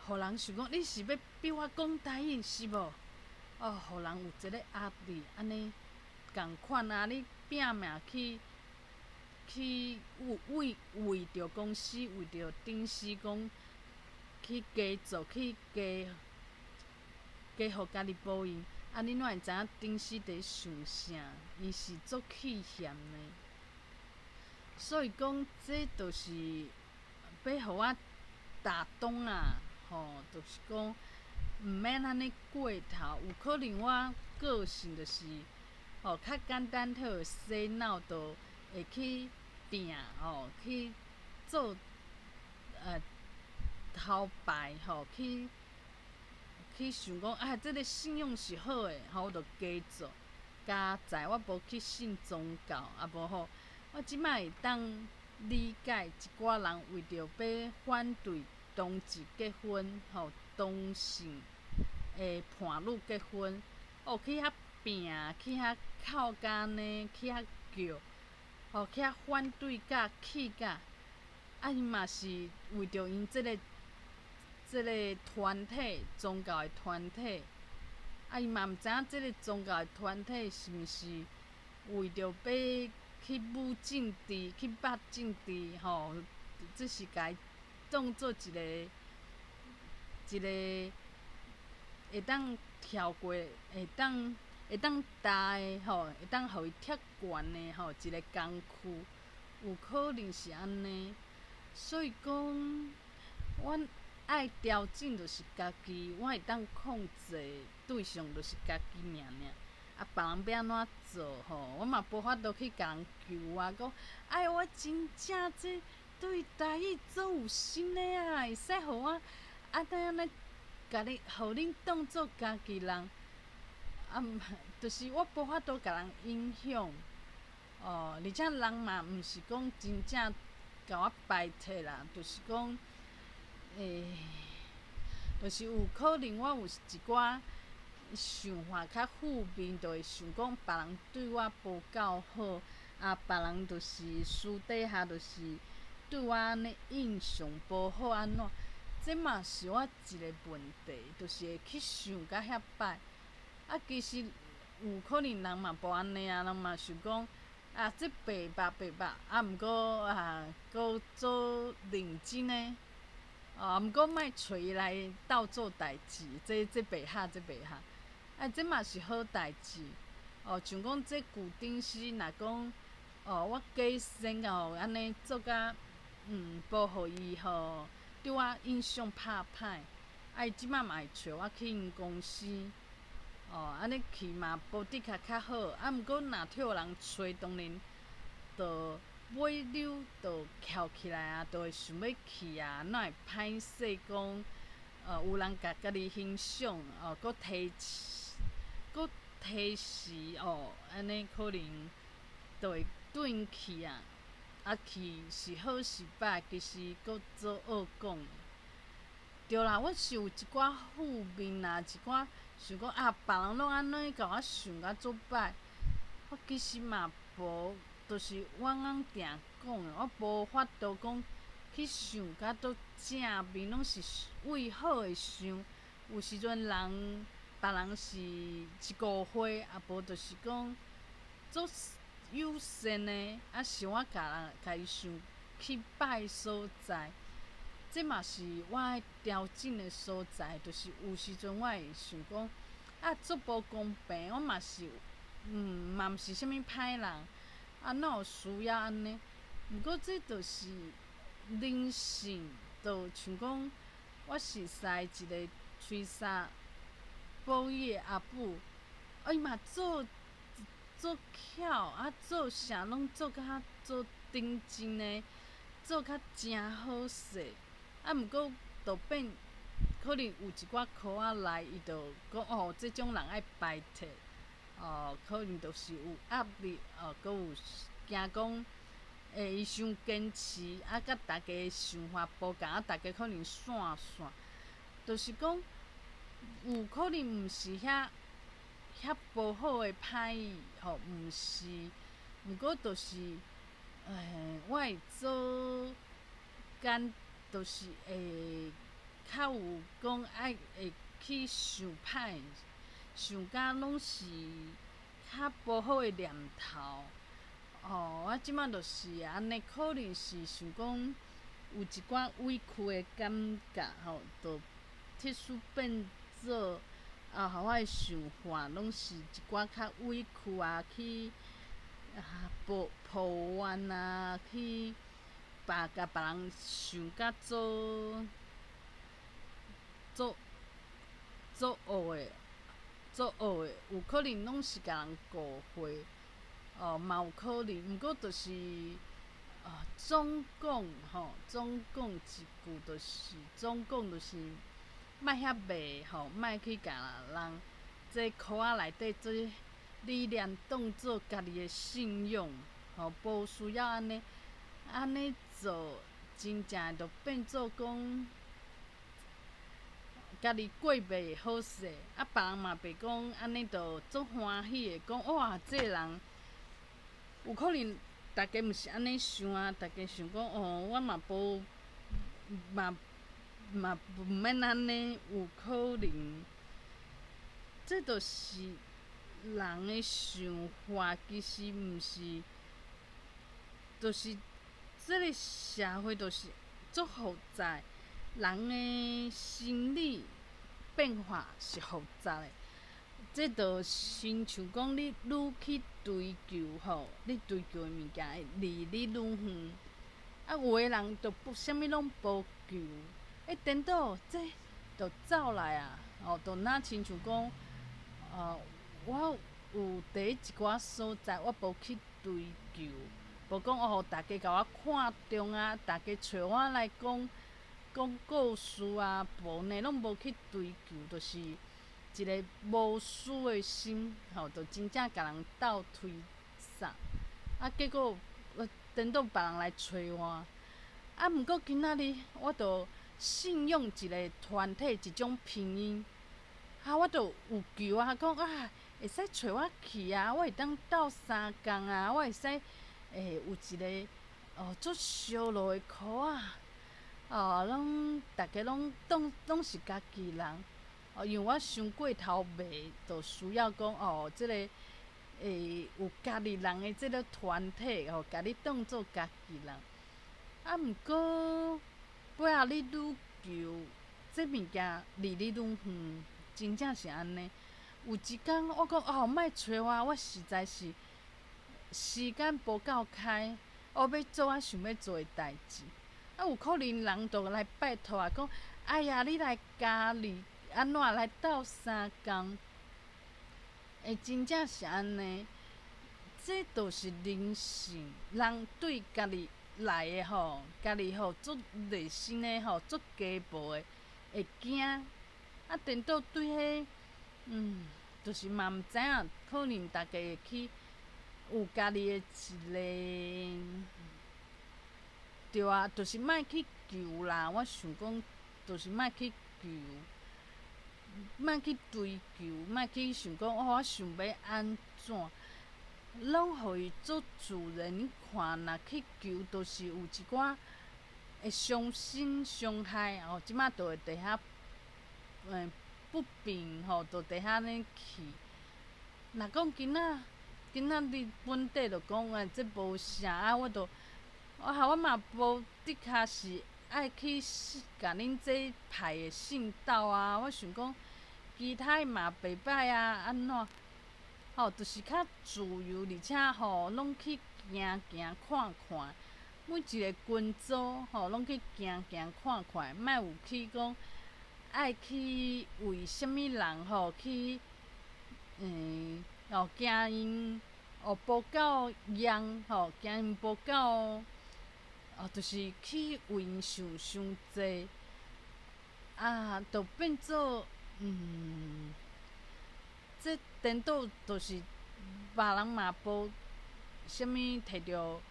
予人想講你是欲逼我講台語是無？哦，予人有這个壓力，按呢仝款啊，你拼命去去為為著公司，為著頂司講去加做，去加加予家己保用，啊，你哪會知影頂司佇想啥？伊是足氣嫌的。所以講，這就是欲予我打動啊！吼，就是講毋免按呢過頭，有可能我個性就是，吼，較簡單去予洗腦，就會去拼吼，去做頭牌吼，去去想講啊，這个信用是好的，吼，我就加做。佳哉我無去信宗教，啊無吼，我這擺會當理解一寡人為著欲反對同志結婚，吼，同性的伴侶結婚，哦，去遐拼，去遐哭甲按呢，去遐叫，吼，去遐反對甲氣甲，啊，伊嘛是為著𪜶這个團體，宗教的團體，啊，伊嘛毋知影這个宗教的團體是毋是為著欲去舞政治，去捌政治，吼，這是共伊當做一个一个會當跳過，會當踏的吼，會當予伊貼懸的吼，一个工具，有可能是按呢。所以講，阮愛調整就是家己，我會當控制對象就是家己爾爾。啊，別人欲按怎做吼，我嘛無法度去共人求啊，講哎喲，我真正這對台語足有心的啊，會使予我按呢按呢，共你予恁當做家己人。啊，毋，就是我無法度共人影響，哦，而且人嘛毋是講真正共我排斥啦，就是講，就是有可能我有一寡想法較負面，就會想講別人對我無夠好，啊，別人就是私底下就是對我按呢印象無好按怎，這嘛是我一个問題，就是會去想甲遐歹。啊，其實有可能人嘛無按呢啊，人嘛想講啊，這白目白目，啊，毋過啊，閣做認真的，啊，毋過莫揣伊來鬥做代誌，這袂合，這袂合。啊，這嘛是好代誌，哦，像講這舊頂司若講，哦，我假先哦，按呢做甲，無予伊吼對我印象拍歹，啊，伊這擺嘛會揣我去𪜶公司，哦，按呢去嘛無的確較好，啊，毋過若予人揣，當然就尾溜就翹起來啊，就會想欲去啊，哪會歹勢講，有人共家己欣賞，哦，閣提閣提示哦，按呢可能就會轉去啊，啊去是好是歹，其實閣做惡講。對啦，我是有一寡負面啊，一寡想講啊，別人攏按呢共我想甲足歹，我其實嘛無，就是我翁定講的，我無法度講去想甲足正面，攏是為好的想。有時陣人別人是一誤會，啊無就是講足友善的，啊是我共人共伊想去歹所在，這嘛是我愛調整的所在。就是有時陣我會想講，啊足無公平，我嘛是，嘛毋是啥物歹人，啊哪有需要按呢？毋過這就是人性，就像講我熟似一个吹沙保育的阿母，啊伊嘛做足巧，啊做啥攏做較做頂真的，做較誠好勢。啊，毋過就變可能有一寡科仔來，伊就講哦，這種人愛排斥，哦，可能就是有壓力，哦，閣有驚講，欸，伊傷堅持，啊，佮大家想法無仝，啊，大家可能散散，就是講有可能毋是遐遐無好的歹意，吼，毋是，毋過就是，欸，我會做簡，就是會較有講愛會去想歹，想甲攏是較無好的念頭，吼，我這擺就是按呢，可能是想講有一寡委屈的感覺，吼，就特殊變做啊，予我的想法攏是一寡較委屈啊，去啊抱抱怨啊，去把共別人想甲做做做惡的，做惡的，有可能攏是共人誤會，哦，嘛有可能，毋過就是，啊，總講吼，總講一句就是，總講就是，莫遐賣吼，莫去共人這箍仔內底做理念當做家己的信仰，吼，無需要按呢按呢做，真正就變做講，家己過袂好勢，啊，別人嘛袂講按呢就足歡喜的，講哇，這個人有可能大家毋是按呢想啊，大家想講哦，我嘛無嘛嘛毋免按呢，有可能，這就是人的想法，其實毋是，就是這个社會就是足複雜。人的心理變化是複雜的，這就親像講你愈去追求吼，你追求的物件會離你愈遠。啊，有的人就不啥物攏無求，欸，顛倒這就走來啊，哦，就若親像講，我有佇一寡所在，我無去追求，無講哦，大家共我看重啊，大家揣我來講。講故事啊，無呢，攏無去追求，就是一个無私的心，吼，就真正共人鬥推捒。啊，結果顛倒別人來揣我。啊，毋過今仔日我就信用一个團體一種拼音，啊，我就有求啊，講啊，會使揣我去啊，我會當鬥相共啊，我會使欸有一个哦足燒路的箍仔。哦，攏逐家攏當攏是家己人，哦，因為我傷過頭賣，就需要講哦，這個會有家己人的這个團體吼，共你當做家己人。啊，毋過尾仔你愈求這物件離你愈遠，真正是按呢。有一工我講哦，莫揣我，我實在是時間無夠開，我欲做我想欲做的代誌。啊，有可能人就來拜託啊，講，哎呀，你來家裡按怎來鬥相共？欸，真正是按呢，這就是人性，人對家己來的吼，家己吼足熱心的吼，足雞婆的，會驚。啊，顛倒對彼，就是嘛毋知影，可能大家會去有家己的一个。對啊，就是莫去求啦。我想講，就是莫去求，莫去追求，莫去想講哦，我想欲按怎，攏予伊做自然。你看，若去求，就是有一寡會傷身傷害哦。這擺就會佇遐，不平吼，就佇遐呢去。若講今仔，今仔日本底就講啊，這無啥啊，我就。啊，我嘛無的確是愛去共恁這派的信鬥啊，我想講其他的嘛袂歹啊，按怎？吼，就是較自由，而且吼，攏去行行看看，每一个群組吼，攏去行行看看，莫有去講愛去為啥物人吼去，哦，驚𪜶。哦，無夠用吼，驚𪜶無夠，哦，就是去為𪜶想傷濟，啊，就變做這顛倒就是別人嘛無啥物摕著，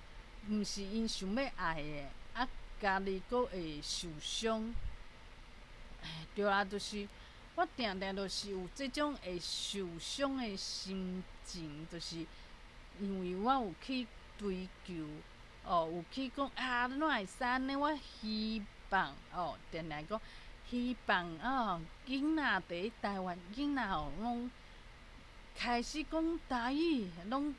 毋是𪜶想欲愛的，啊，家己閣會受傷。對啊，就是我定定就是有這種會受傷的心情，就是因為我有去追求，哦，有去講啊，哪會使按呢？我希望哦，定定講希望哦，囡仔佇台灣囡仔哦，攏開始講台語，攏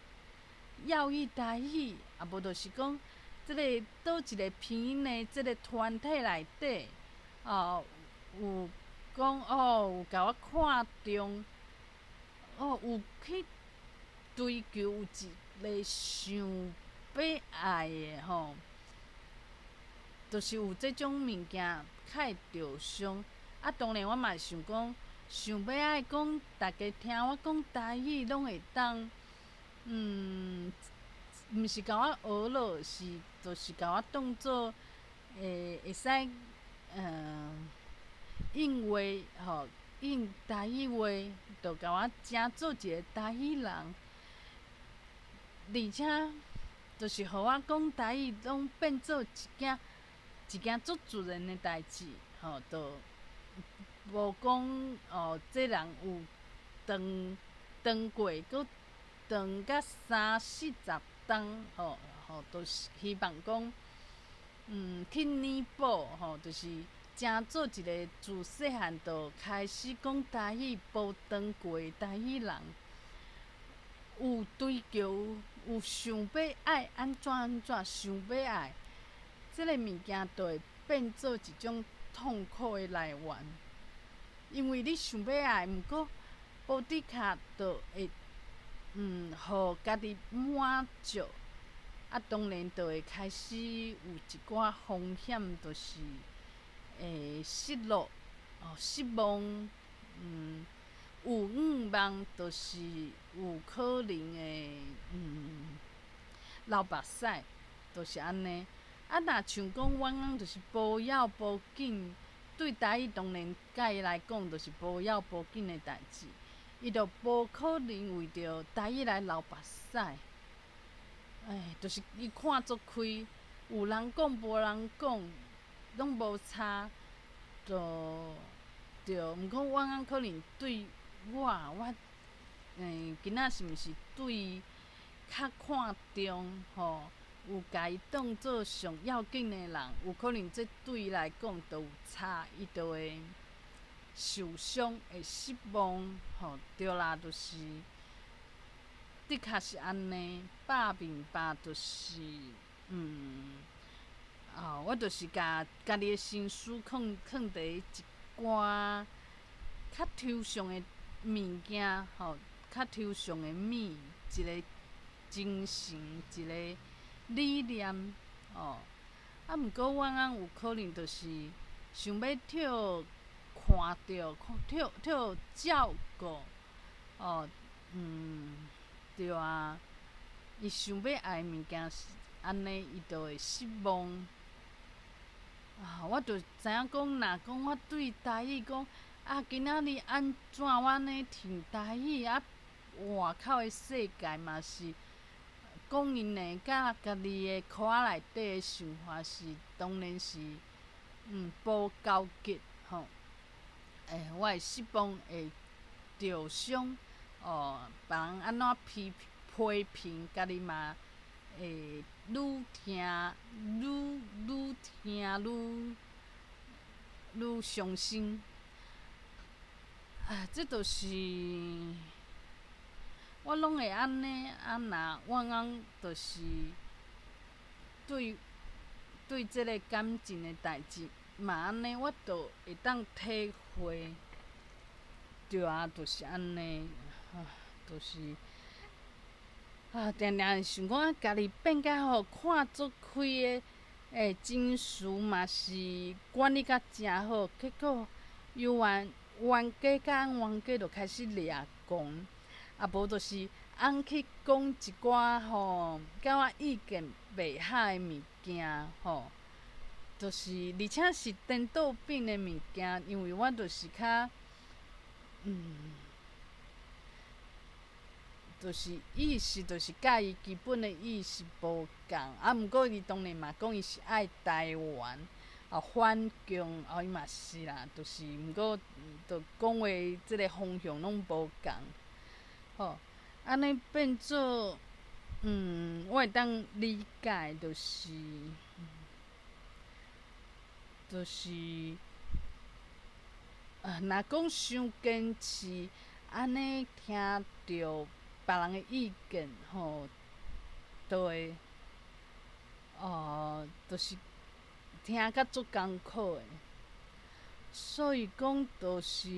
要伊台語，啊無就是講這個佗一個拼音的這個團體內底，哦，有講哦，有共我看重，哦，有去追求有一個想欲愛的吼，就是有這種物件較會著傷。啊，當然我嘛想講，想欲愛講，逐家聽我講台語，攏會當，毋是共我學落，是就是共我當做會會使，應話吼，應台語話，就共我成做一個台語人，而且就是予我講台語，攏變做一件一件足自然的代誌，吼，就無講哦，這人有當當過，閣當甲三四十冬，吼吼，就是希望講，去彌補，吼，就是成做一個自細漢就開始講台語、無當過的台語人，有追求，有想欲愛按怎按怎，想欲愛，這個物件就會變做一種痛苦的來源，因為你想欲愛，毋過無的確就會，予家己滿足，啊，當然就會開始有一寡風險，就是會失落，哦，失望，有願望就是有可能會，流目屎，就是按呢。啊，若像講阮翁就是無要無緊，對台語當然佮伊來講就是無要無緊的代誌，伊就無可能為著台語來流目屎。哎，就是伊看足開，有人講無人講，攏無差，就對。毋過阮翁可能對我，我囡仔是毋是對較看重吼？有共伊當做上要緊的人，有可能這對伊來講就有差，伊就會受傷、會失望，吼，對啦，就是的確是按呢，百面百就是，哦，我就是共家己的心思囥囥佇一寡較抽象的物件，吼，較抽象的物，一個精神，一個理念，哦，啊，毋過阮翁有可能就是想欲予看著，予予照顧，哦，對啊，伊想欲愛的物件是按呢，伊就會失望。啊，我就知影講，若講我對台語講，啊，今仔日按怎我按呢聽台語啊，外口的世界嘛是。講𪜶的佮家己的殼仔內底的想法是，當然是，無交集吼。欸，我會失望，會著傷，哦，別人按怎批批評，家己嘛會愈聽愈愈聽愈愈傷心。啊，這就是。我攏會按呢，啊若阮翁就是對對這个感情的代誌嘛按呢，我就會當體會。對啊，就是按呢，啊，就是啊，定定想講家己變甲吼看足開的，欸，情緒嘛是管理甲誠好，結果猶原冤家佮冤家就開始掠狂。啊，無就是翁去講一寡吼，佮我意見袂合的物件吼，就是而且是顛倒反的物件，因為我就是較，就是意思就是佮伊基本的意思無仝，啊，毋過伊當然嘛講伊是愛台灣，啊反共，啊伊嘛是啦，就是毋過，就講話這个方向攏無仝，吼，按呢變做，我會當理解，就是，就是，啊，若講傷堅持，按呢聽著別人的意見吼，都會，就是聽甲足艱苦的，所以講就是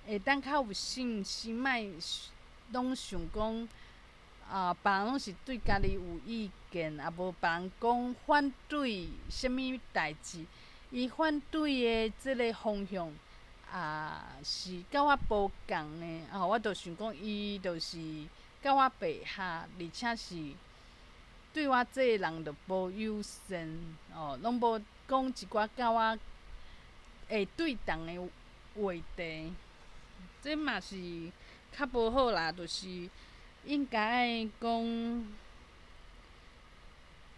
會當較有信心，莫攏想講啊，別人攏是對家己有意見，啊無別人講反對啥物代誌，伊反對的這个方向。啊，是佮我無仝的，啊，我就想講伊就是佮我袂合，而且是對我這个人就無友善，哦，攏無講一寡佮我會對同的話題，這嘛是較無好啦，就是應該愛講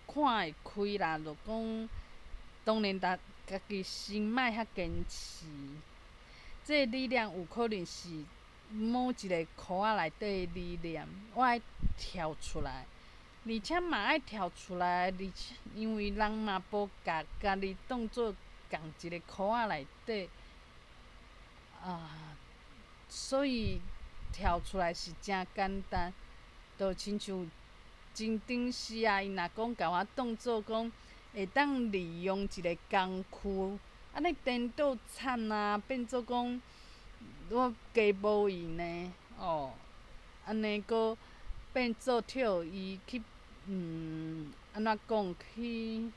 看會開啦，就講當然，逐家己先莫遐堅持。這个理念有可能是某一个箍仔內底的理念，我愛跳出來，而且嘛愛跳出來，而且因為人嘛無共家己當做仝一个箍仔內底，啊，所以跳出來是誠簡單，就親像真頂時啊，伊若講共我當做講會當利用一个工具。按呢顛倒慘啊，變做講我加無伊呢，哦，按呢閣變做替伊去，按怎講去，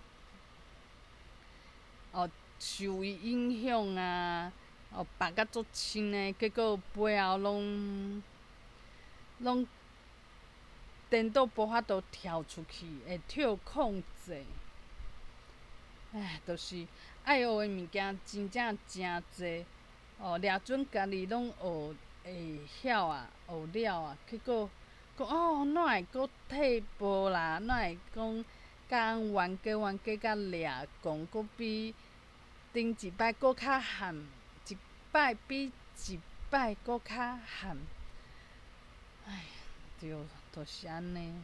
哦，受伊影響啊，哦，縛甲足深的，結果背後攏攏顛倒無法度跳出去，會予控制。唉，就是愛學的物件真正誠濟，哦，掠準家己攏學會曉啊，學了啊，結果講哦，哪會閣退步啦？哪會講共人冤家冤家甲掠狂，閣比頂一擺閣較陷，一擺比一擺閣較陷。唉，對，就是按呢。